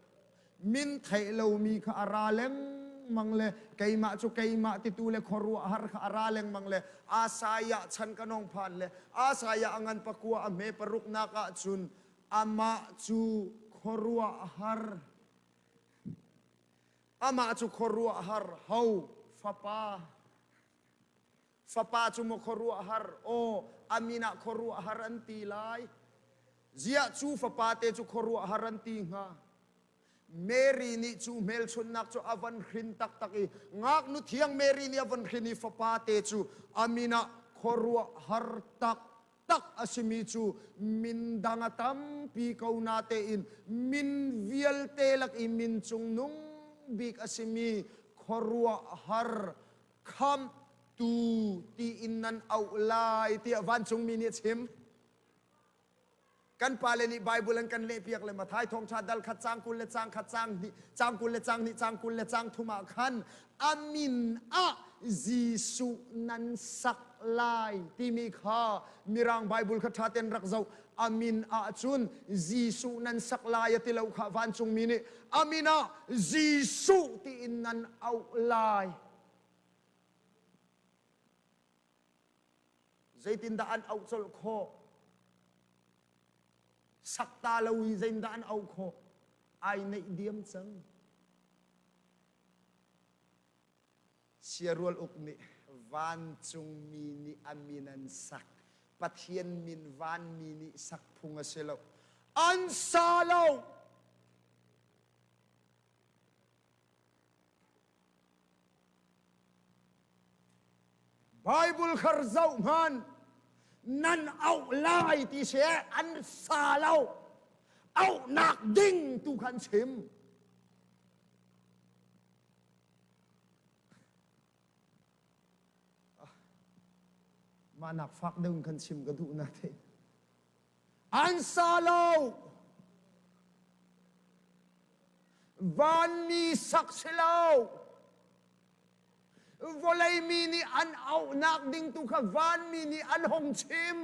min theih lomi kha a ra lengmang le keimah cu keimah titu le khuaruahhar kha a ra lengmang le Asaiah chan ka nong phan le Asaiah a ngan pakua a hme paruknak ah cun Amah cu khuaruahhar Amah cu khuaruahhar ho fapa fapa cu maw khuaruahhar aw a min ah khuaruahhar an ti lai ziah cu fapa te cu khuaruahhar an ti hnga Mary nih cu hmelchunhnak cu a van hrin taktak i ngaknu thiang Mary nih a van hrin i fapa te cu a min ah khuaruahhar tak tak a simi cu min dang a tampi ko na tein min vialte lak i min cungnung bik a simi khuaruahhar khamhtu tiin nan auh lai tiah vancungmi nih a chim. Kan pale nih Bible an kan lehpiak le Matthai thawngṭha dal khat cang 20 le cang khat cang hnih cang 20 le cang hnih cang 20 le cang thum ah khan a min ah Jesuh nan sak lai timi kha Mirang Bible kha ṭha ten rak zoh a min ah cun Jesuh nan sak lai a ti lo kha vancungmi nih a min ah Jesuh tiin nan auh lai. Zeitindah an auh colh khawh? Sakta lo i zeitindah an auh khawh? Ai neih diam cang. Siarual uk nih vancungmi nih a min an sak. Pathian min vanmi nih sak phung a si lo. An sa lo. Bible khar zoh hman nan auh lai ti si an sa lo auhnak ding tu khan chim mah nak fak deuh kan chim ka duh na te An sa lo. Vanmi sak si lo. Vawlei mi nih an auhnak ding tu kha vanmi nih an hong chim.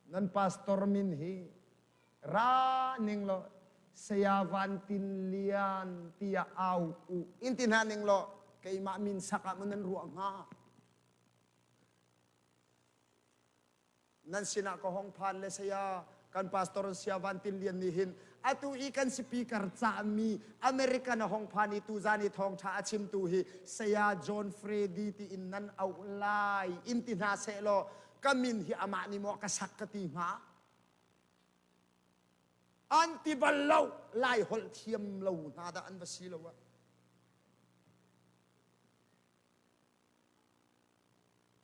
Nan pastor min hi ra ning law saya Van Tin Lian tiah au u in ti hna ning law keimah min sak ah maw nan ruah hnga? Nan sinah ka hong phan le saya Kan pastor Sia Van Tin Lian nih hin atu i kan speaker cahmi American a hong phan i tuzan i thawngṭha a chimtu hi Saya John Freddy ti in nan auh lai in ti hna sehlaw ka min hi amah nih maw ka sak ka ti hnga? An ti bal lo. Lai holh thiam lo hna dah an va si lo ah.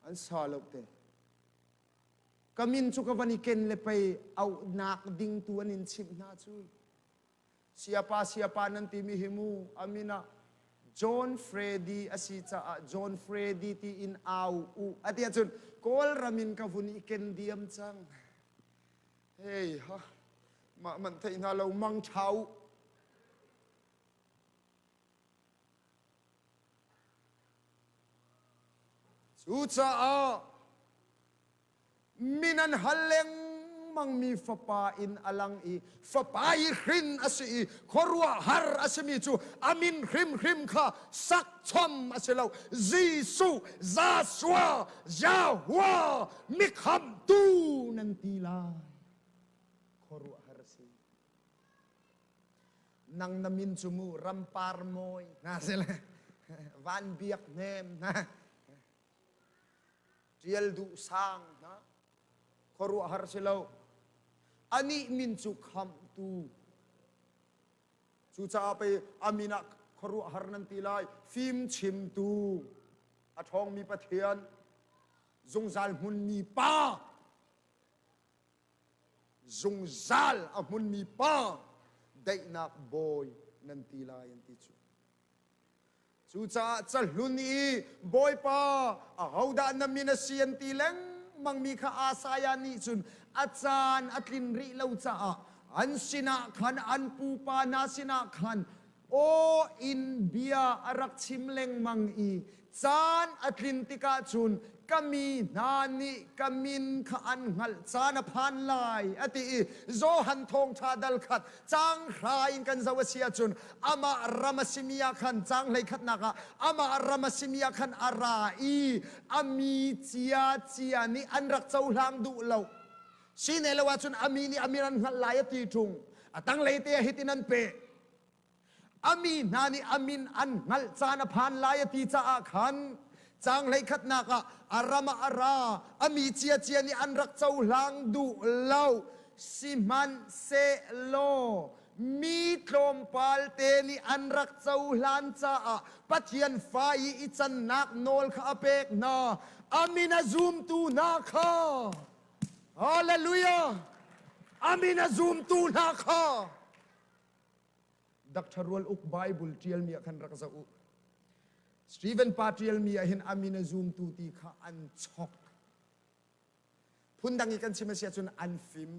An sa lo te. Ka min cu ka van i ken le pei auhnak ding tu an in chimh hna cu. Siapa siapa nan timi hi mu a min ah John Freddy a si caah John Freddy ti in au u a ti ahcun Kawlram in ka vun i ken diam cang. Hei ha mah man theih hna lo mang ṭha u. Cucaah min an hal lengmangmi fapa in a lang i fapa i hrin a si i khuaruahhar a simi cu a min hrimhrim kha sak chom a si lo. Jesuh, Joshua, Yahweh, mikhamhtu nan ti lai. Khuaruahhar a si. Nang na min cu mu rampar mawi hna si le van biak hnem hna ṭial duh sang hna khuaruahhar si lo. Anih min cu khamhtu. Cucaah pei a min ah khuaruahhar nan ti lai. Fim chimtu, a ṭhawngmi Pathian, zungzal hmunmi Pa, zungzal a hmunmi Pa, daihnak Bawi nan ti lai an ti cu. Cucaah cahlun i Bawipa ahodah na min a si an ti lengmangmi kha Isaiah nih cun a caan a tlin rih lo caah an sinah khan an pupa hna sinah khan aw in bia a rak chim lengmang i caan a tlin tikah cun ka mi hna nih ka min kha an hngalh caan a phan lai a ti i Johan thawngṭha dal khat caang hra in kan zoh a si ahcun amah ram a simi ah khan caang hleikhatnak ah amah ram a simi ah khan a ra i a mi cia cia nih an rak cohlang duh lo sine lo ahcun a mi nih a min an hngalh lai a ti ṭung a tanglei te ah hitin an peh A mi hna nih a min an hngalh caan a phan lai a ti caah khan caang hleikhatnak ah a ram ah a ra, a mi ciacia nih an rak cohlang duh lo. Sihmanhsehlaw mi tlawmpal te nih an rak cohlan caah Pathian fa i i cannak nawl kha a pek hna. A min a zumtu hna kha Hallelujah! A min a zumtu hna kha Dr. Rual Uk Bible ṭialmi ah khan rak zoh u. Stephen pa ṭialmi ah hin a min a zumtu ti kha an chok. Phundang i kan chim a si ahcun an fim.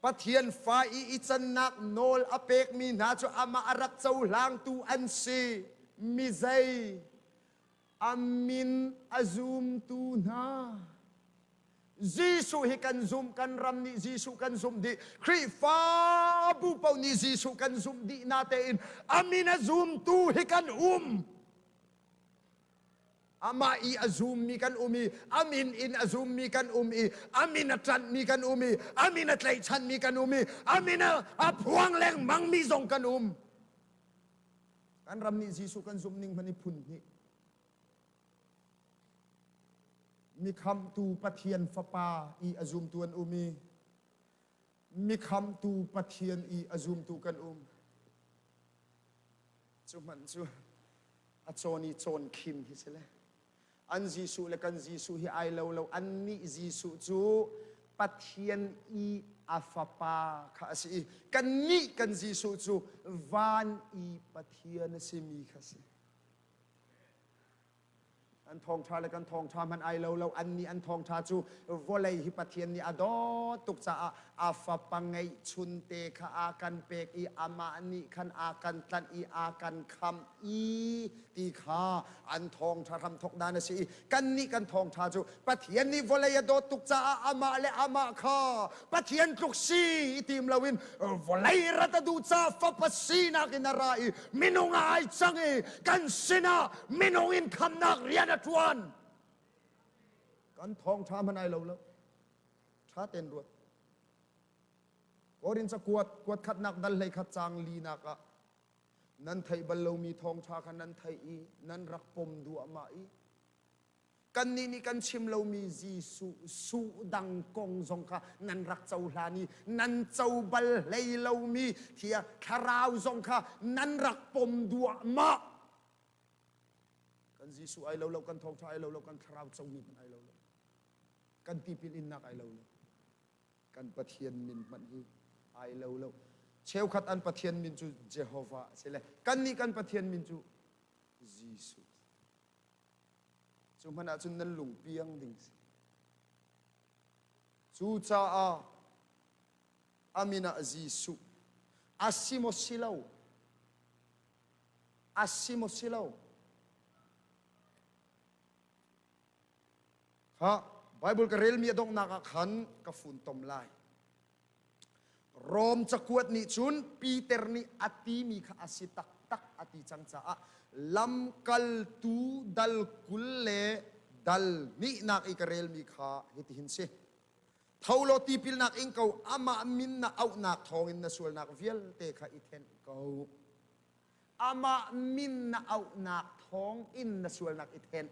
Pathian fa i i cannak nawl a pekmi hna cu amah a rak cohlangtu an si. Mi zei a min a zumtu hna. Jesuh hi kan zumh, kan ram nih Jesuh kan zumh dih. Khrihfabu paoh nih Jesuh kan zumh dih natein a min a zumtu hi kan um. Amah i a zummi kan um i a min in a zummi kan um i a min a ṭanhmi kan um i a min a tlaihchanmi kan um i a min a, a phuang lengmangmi zong kan um. Kan ram nih Jesuh kan zumh ning hmanh i phun hnih. Mikhamhtu Pathian Fapa i a zumtu an um i mikhamhtu Pathian i a zumtu kan um. Cu hmanh cu a cawn i cawn khim hi si le. An Jesuh le kan Jesuh hi ai lo lo. Annih Jesuh cu Pathian i a Fapa kha a si i kannih kan Jesuh cu van i Pathian a simi kha a si. An thawngṭha le kan thawngṭha hmanh ai lo lo. Annih an thawngṭha cu vawlei hi Pathian nih a dawt tuk caah a fapa ngeihchun te kha a kan pek i amah nih khan a kan tlanh i a kan khamh i ti kha an thawngṭha hramthawk dan a si i kannih kan thawngṭha cu Pathian nih vawlei a dawt tuk caah amah le amah kha Pathian tluk si i tim loin vawlei rat a duh caah fapa sinak in a ra i minung ah ai cang i kan sinah minung in khamnak rian a ṭuan. Kan thawngṭha hmanh ai lo lo. Ṭha tein ruat. Korin cakuat kuat khatnak dal hlei khat caang linak ah nan theih bal lomi thawngṭha kha nan theih i nan rak pom duahmah i kannih nih kan chim lomi Jesuh suh dang kong zong kha nan rak cohlan i nan co bal hlei lomi thia thlarau zong kha nan rak pom duahmah. Kan Jesuh ai lo lo, kan thawngṭha ai lo lo, kan thlarau comi hmanh ai lo lo. Kan tipil innak ai lo lo. Kan Pathian min hmanh hi ai lo lo. Cheukhat an Pathian min cu Jehovah a si le kannih kan Pathian min cu Jesuh. Cu hmanh ahcun nan lung piang ding si. Cucaah a min ah Jesuh a si maw si lo? A si maw si lo? Kha Bible ka relmi a donghnak ah khan ka funtom lai. Rom cakuat nih cun Peter nih a timi kha a si taktak a ti cang caah lamkaltu dal 20 le dal hnihnak i ka relmi kha hitihin si. Tho law tipilnak ing ko, amah min na auhnak thawngin na sualnak vialte kha i thenh ko. Amah min na auhnak thawng in na sualnak i thenh.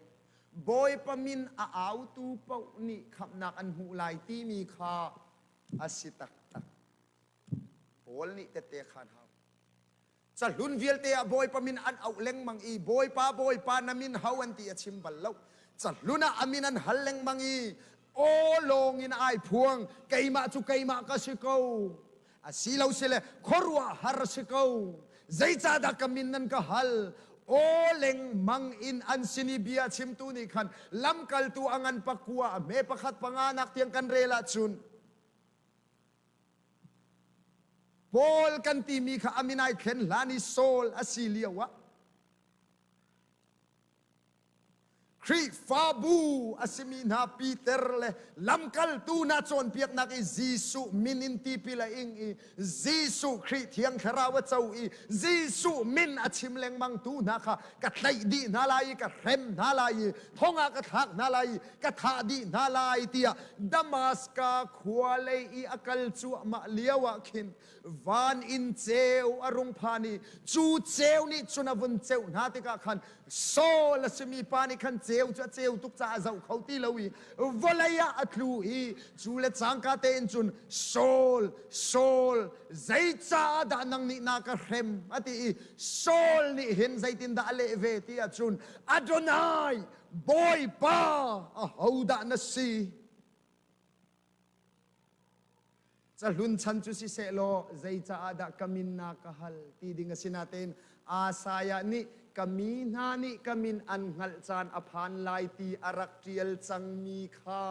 Bawipa min a autu paoh nih khamhnak an hmuh lai timi kha a si taktak. Paul nih tette khan hau. Cahlun vialte ah Bawipa min an auh lengmang i Bawipa Bawipa na min ho an ti a chim bal lo. Cahlun ah a min an hal lengmang i aw lawng in ai phuang keimah cu keimah ka si ko. A si lo sile khuaruahhar si ko. Zeicahdah ka min nan ka hal? Aw lengmang in an sin i bia chimtu nih khan lamkaltu a ngan pakua a hme pakhat panga nak tiang kan rel ahcun Paul kan timi kha a min ai thlen hlan i Saul a si lio ah Khrihfabu a simi hna Peter le lamkaltu hna cawnpiaknak i Jesuh min in tipil a ing i Jesuh Khrih Thiang Thlarau a co i Jesuh min a chim lengmangtu hna kha ka tlaih dih hna lai i ka hrem hna lai i thong ah ka thlak hna lai i ka thah dih hna lai tiah Damaska khua lei i a kal cuahmah lio ah khin van in ceu a rung phan i cu ceu nih cun a vun ceuh hna tikah khan Saul a simi pa nih khan ceu cu a ceu tuk caah a zoh kho ti lo i vawlei ah a tlu i cu le cangka tein cun Saul Saul zeicah dah nang nih na ka hrem a ti i Saul nih hin zeitindah a leh ve ti ahcun Adonai Bawipa ahodah na si Cahlun chan cu siseh law zeicaah dah ka min na ka hal ti ding a si natein Isaiah nih ka mi hna nih ka min an hngalh caan a phan lai ti a rak ṭial cangmi kha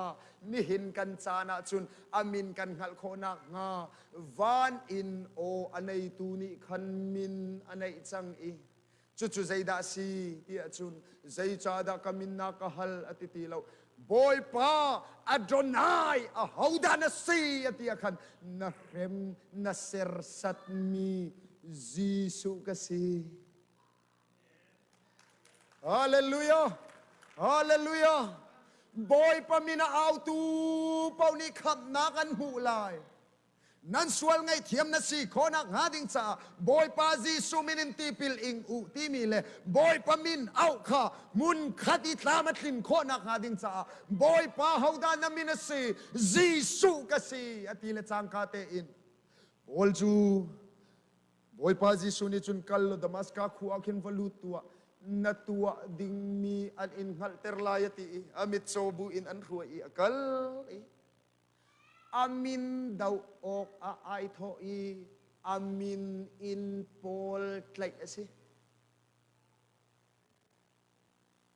nihin kan caan ahcun a min kan hngalh khawh nakhnga van in aw a neitu nih khan min a neih cang i Cucu zeidah a si ti ahcun zeicahdah ka min na ka hal a ti ti lo. Bawipa Adonai ahodah na si a ti ah khan na hrem na sersatmi Jesuh ka si. Hallelujah! Hallelujah! Bawipa min a autu paoh nih khamhnak an hmuh lai. Nan sual ngaihthiam na si khawhnak hnga ding caah Bawipa Jesuh min in tipil ing u timi le Bawipa min auh kha hmunkhat i tlam a tlin khawhnak hnga ding caah Bawipa hodah na min a si Jesuh ka si a ti le cangka tein Paul cu Bawipa Jesuh nih cun kal law Damaska khua ah khin va lut tuah na tuah dingmi an in hngalhter lai a ti i a mitcaw bu in an hruai i a kal i A min doh awk ah ai thawh i a min in Paul tlaih a si.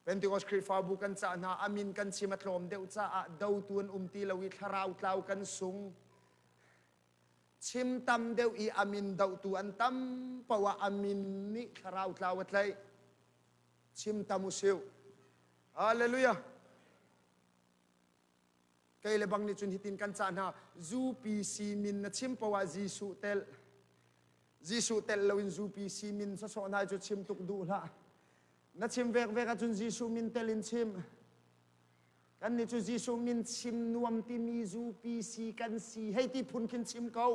Pentecost Khrihfabu kan cah hna a min kan chim a tlawm deuh caah dotu an um ti lo i thlarau tlau kan sung. Chim tam deuh i a min dohtu an tam paoh ah a min nih thlarau tlau a tlaih. Chim tam u siu. Hallelujah. Kei le bang nih cun hitin kan cah hna UPC min na chim poah Jesuh telh Jesuh telh loin UPC min sawsawh hna cu chim tuk duh hlah na chim vek vek ahcun Jesuh min tel in chim. Kannih cu Jesuh min chim nuam timi zupi si kan si hei ti phun khin chim ko.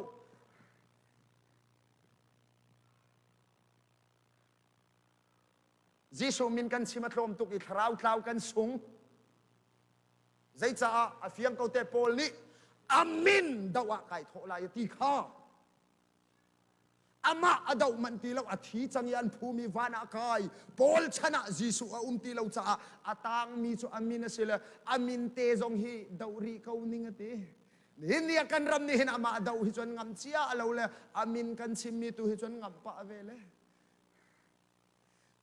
Jesuh min kan chim a tlawm tuk i thlarau tlau kan sung. Zeicaah a fiang ko te Paul nih a min doh ah kai thawh lai ti kha amah a doh manh ti lo a thi cang i an phumi van ah kai Paul chan ah Jesuh a um ti lo caah a tangmi cu a min a si le a min te zong hi doh rih ko ning a ti nihin ni ah kan ram nih hin amah doh hi cun ngam cia a lo le a min kan chimmi tu hi cun ngam pah ve le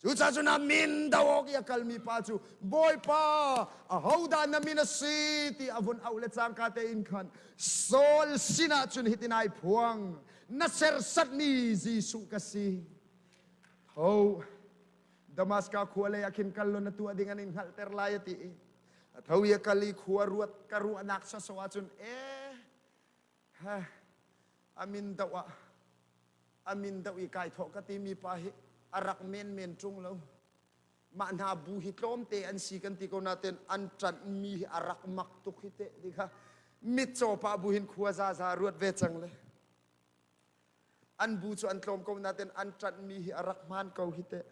Cucaah cun a min do awk i a kalmi pa cu Bawipa, ahodah na min a si ti a vun auh le cangka tein khan Saul sinah cun hitin ai phuang, na sersatmi Jesuh ka si. Tho, Damaska khua lei ah khin kal law na tuah ding an in hngalhter lai a ti i a tho i a kal i khua ruat ka ruahnak sawsawh ahcun eh a min doh ah a min doh i kai thawh ka timi pa hi a rak menmen ṭung lo mah hna bu hi tlawmte an si kan ti ko nain an ṭanhmi hi a rak mak tuk hi teh ti kha mitcaw pa bu hin khua zaza ruat ve cang le an bu cu an tlawm ko nain an ṭanhmi hi a rak hmaan ko hi teh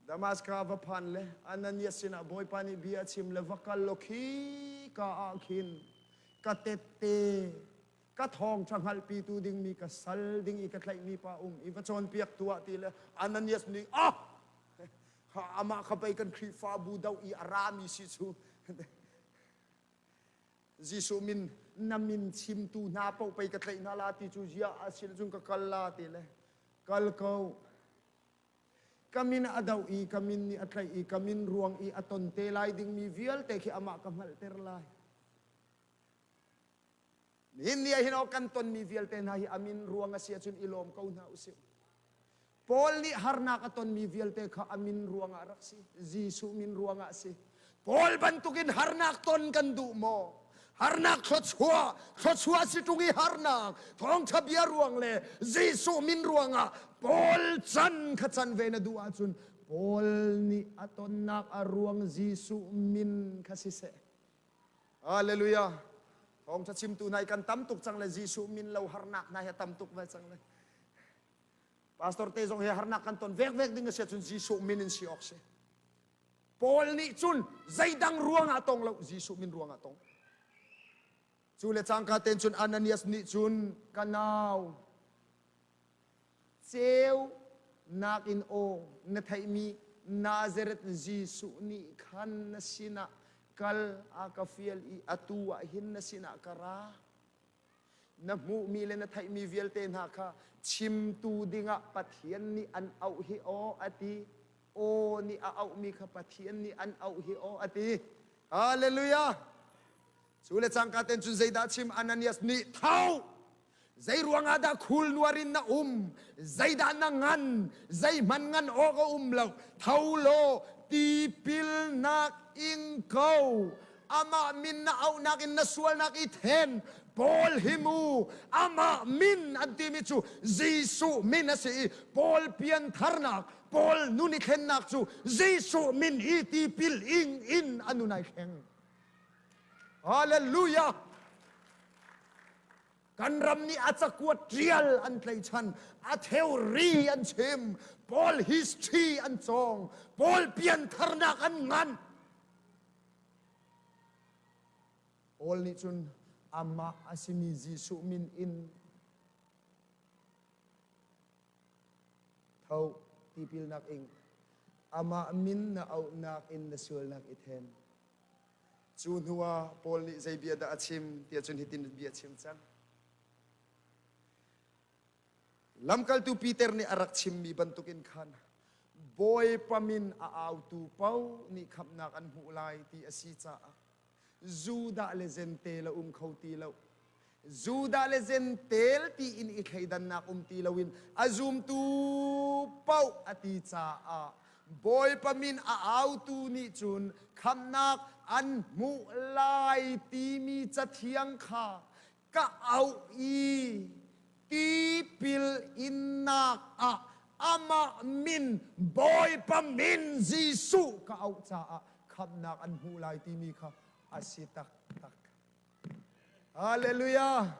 Damaska va phan le Ananias sinah Bawipa nih bia a chim le va kal law khi ka ah khin ka tette ka thawngṭha hngalhpitu dingmi ka sal ding i ka tlaihmi pa um i va cawnpiak tuah ti le Ananias nih ah amah kha pei kan Khrihfabu do i a rami si cu Jesuh min na min chimtu hna paoh pei ka tlaih hna la ti cu ziah a sin cun ka kal la ti le kal ko Ka min a doh i ka min nih a tlaih i ka min ruang i a ton te lai dingmi vialte khi amah ka hngalhter lai. Nihin ni ah hin aw kan tonmi vialte hna hi a min ruang a si ahcun i lawm ko hna usih. Paul nih harnak a tonmi vialte kha a min ruangah rak si. Jesuh min ruangah a si. Paul bantukin harnak ton kan duh maw? Harnak thluachuah, thluachuah si ṭung i harnak, thawngṭha bia ruang le Jesuh min ruangah Paul can kha can ve na duh ahcun Paul nih a tonnak a ruang Jesuh min kha siseh. Hallelujah. Thawngṭha chimtu hna hi kan tam tuk cang le Jesuh min lo harnak hna hi a tam tuk ve cang le. Pastor te zong hi harnak kan ton vekvek ding a si ahcun Jesuh min in si awk si. Paul nih cun zeidang ruangah tong lo Jesuh min ruangah tong. Cu le cangka ten cun Ananias nih cun ka nau ceu nakin aw na theihmi Nazareth Jesuh nih khan na sinah kal a ka fial i atu ah hin na sinah ka ra. Na hmuhmi le na theihmi vialte hna kha chimtu dingah Pathian nih an auh hi aw a ti. Aw nih a auhmi kha Pathian nih an auh hi aw a ti. Hallelujah! Cu le cangka ten cun zeidah chim Ananias nih tho! Zei ruangah dah khul nuar in na um? Zeidah na ngan? Zeihmanh ngan awk a um lo. Tho law tipilnak ing ko. Amah min na auhnak in na sualnak i then. Paul hi mu amah min an timi cu Jesuh min a si i Paul piantharnak Paul nun i thlennak cu Jesuh min i tipil ing in a nun ai thleng. Hallelujah! Kan ram nih a cakuat ṭial an tlaichan, a theory an chim, Paul history an cawng, Paul piantharnak an ngan. Paul nih cun amah a simi Jesuh min in tho tipilnak ing amah min na auhnak in na sualnak i then. Cu hnuah Paul nih zei bia dah a chim tiah cun hitin bia a chim cang. Lamkaltu Peter nih a rak chimmi bantukin khan Bawipa min a autu paoh nih khamhnak an hmuh lai ti a si caah Judah le Jentail a um kho ti lo. Judah le Jentail tiin i thleidannak um ti loin a zumtu paoh a ti caah Bawipa min a autu nih cun khamhnak an hmuh lai timi cathiang kha ka auh i tipil innak ah Amah min Bawipa min Jesuh ka auh caah khamhnak an hmuh lai timi kha a si taktak. Hallelujah!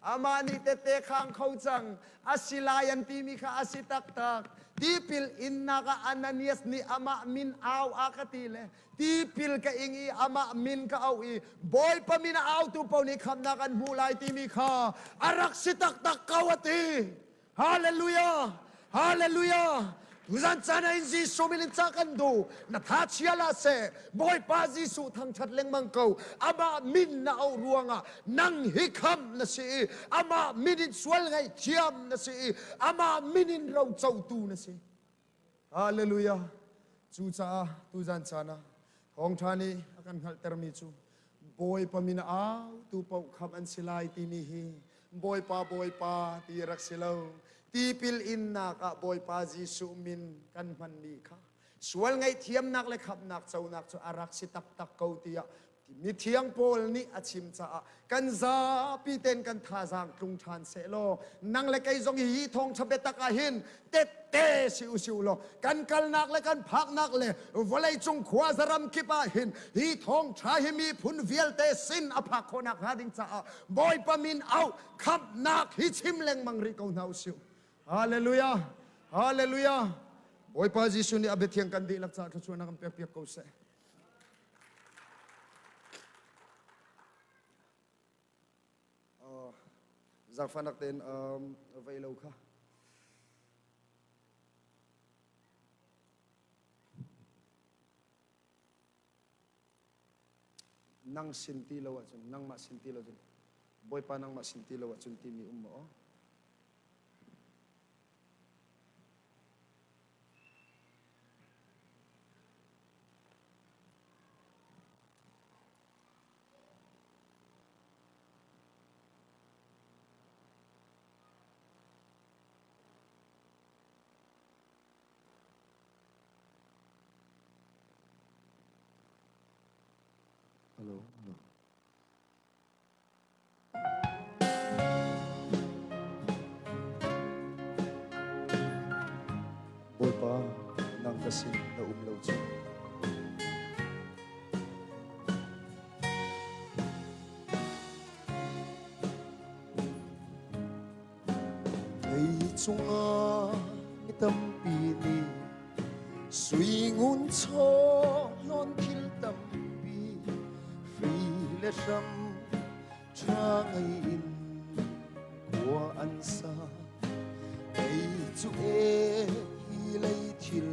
Amah nih tette khang kho cang. A si lai an timi kha a si taktak. Tipil innak ah Ananias nih amah min au a ka ti le tipil ka ing i amah min ka auh i Bawipa min a autu paoh nih khamhnak an hmuh lai timi kha a rak si taktak ko a ti. Hallelujah! Hallelujah! Tuzan caan ah in Jesuh min in ca kan duh. Na tha chia la seh. Bawipa Jesuh thangṭhat lengmang ko. Amah min na auh ruangah nang hi khamh na si i amah min in sual ngaihthiam na si i amah min in rocotu na si. Hallelujah! Cucaah tuzan caan ah thawngṭha nih a kan hngalhtermi cu Bawipa min a autu paoh khamh an si lai timi hi Bawipa Bawipa ti rak si lo. Tipil innak ah Bawipa Jesuh min kan hmanmi kha sual ngaihthiamnak le khamhnak conak cu a rak si taktak ko tiah Mithiang Paul nih a chim caah kan zapi ten kan thazaang tlung ṭhan sehlaw nang le kei zong hi thawngṭha biatak ah hin tette si u si u law kan kalnak le kan phaknak le vawleicung khua zaram kip ah hin hi thawngṭha hi miphun vialte sin a phak khawhnak hnga ding caah Bawipa min auh khamhnak hi chim lengmang rih ko hna u sih. Hallelujah! Hallelujah! Bawipa Jesuh nih a biathiang kan dihlak caah thluachuahnak kan pek piak ko seh. Zaangfahnak tein vei lo kha. Nang sin ti lo ahcun, nangmah sin ti lo cun, Bawipa nangmah sin ti lo ahcun timi um maw? Hello. Hello. Bawipa, nang ka sin na um lo cu. Lei cungah mi tampi nih sui ngun chaw hlawn thil tampi hri le hram ṭha ngei in khua an sa. Kei cu e hi lei thil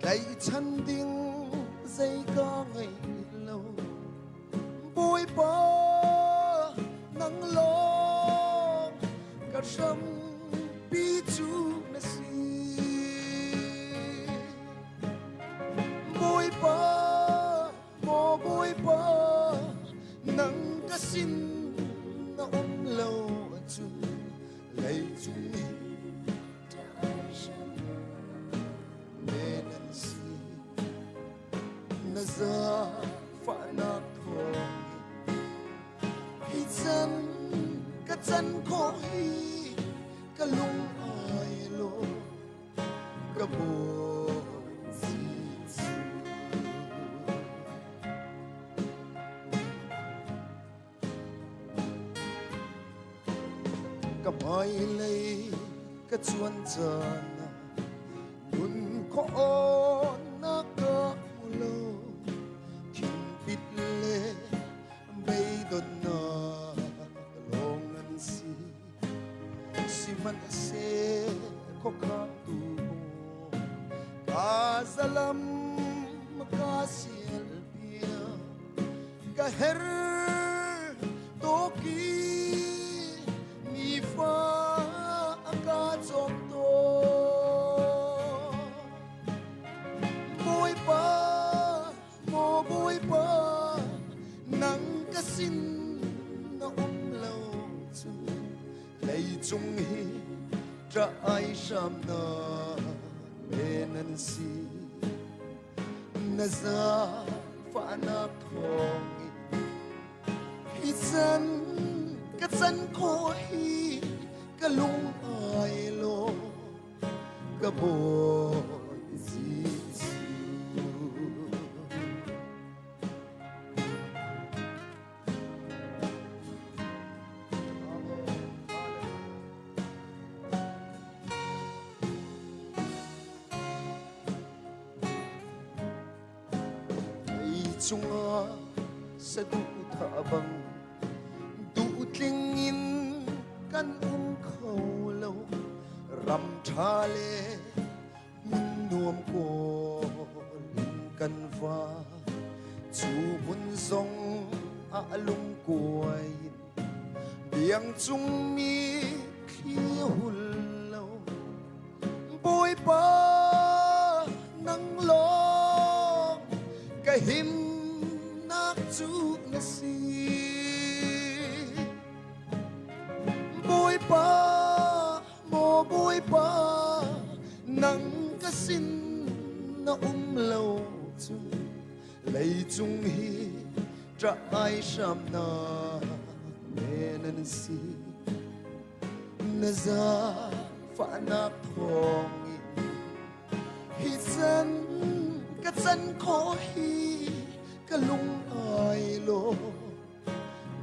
tlaihchan ding zei ka ngei lo. Bawipa nang lawng ka hrampi cu na si. Bawipa Maw Bawipa, nang ka sin na um lo ahcun leicung i men an si. Na zaangfahnak thawngin hi can ka can khawh hi ka lung ai lawm. Ka Bawi Jesuh. Ka hmailei ka cuan caan ah nun khawh na ka hmu lo thinpit le beidonnak lawng an si Sihmanhseh khuakhangtu ka zalam ka sialpiak ka her toki nifa a ka cawm tawn. Bawipa Maw Bawipa, nang ka sin na um lo cu leicung hi ṭah ai hramnak men an si. Na zaangfahnak thawngin hi can ka can khawh hi ka lung ai lawm. Ka Bawi Jesuh. Lei cungah saduhthah bang duhtling in kan um kho lo. Ram ṭha le hmun nuam kawl in kan va. Cu hmun zong ah lungkuai in biang cung mi thli hul lo. Bawipa nang lawng ka himnak cu na si. Bawipa, maw Bawipa, nang ka sin na um lo cun leicung hi ṭah ai hramnak men an si. Na zaangfahnak thawngin hi can ka can khawh hi ka lung ai lawm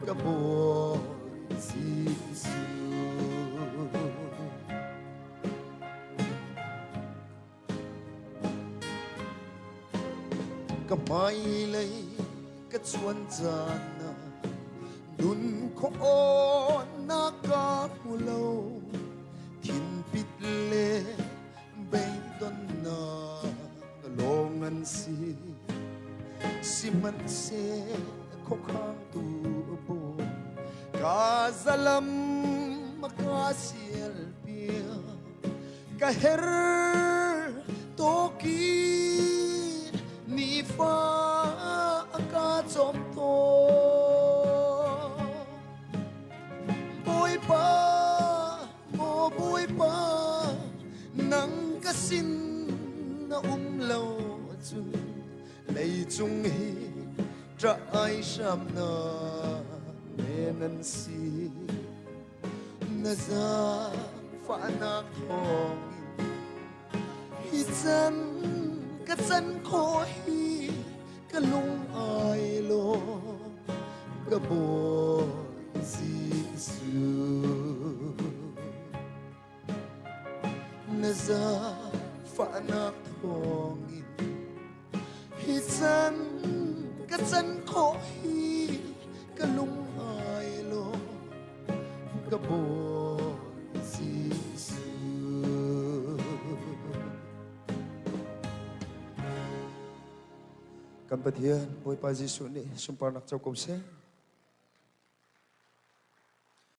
ka Bawi Jesuh. Ka hmailei ka cuan caan ah nun khawhnak ka hmu lo. Thinpit le beidonnak lawng an si. Sihmanhseh khuakhangtu bawi ka zalam a ka sial piak. Ka her tawki nifa a ka cawm tawn. Bawipa, maw Bawipa, nang ka sin na um lo cun leicung hi ṭah ai hramnak men an si. Na zaangfahnak thawngin hi can ka can khawh hi ka lung ai lawm ka Bawi Jesuh. Na zaangfahnak thawngin hi can ka can khawh hi ka lung ai lawm ka Bawi Jesuh. Kan Pathian Bawipa Jesuh nih sunparnak co ko seh.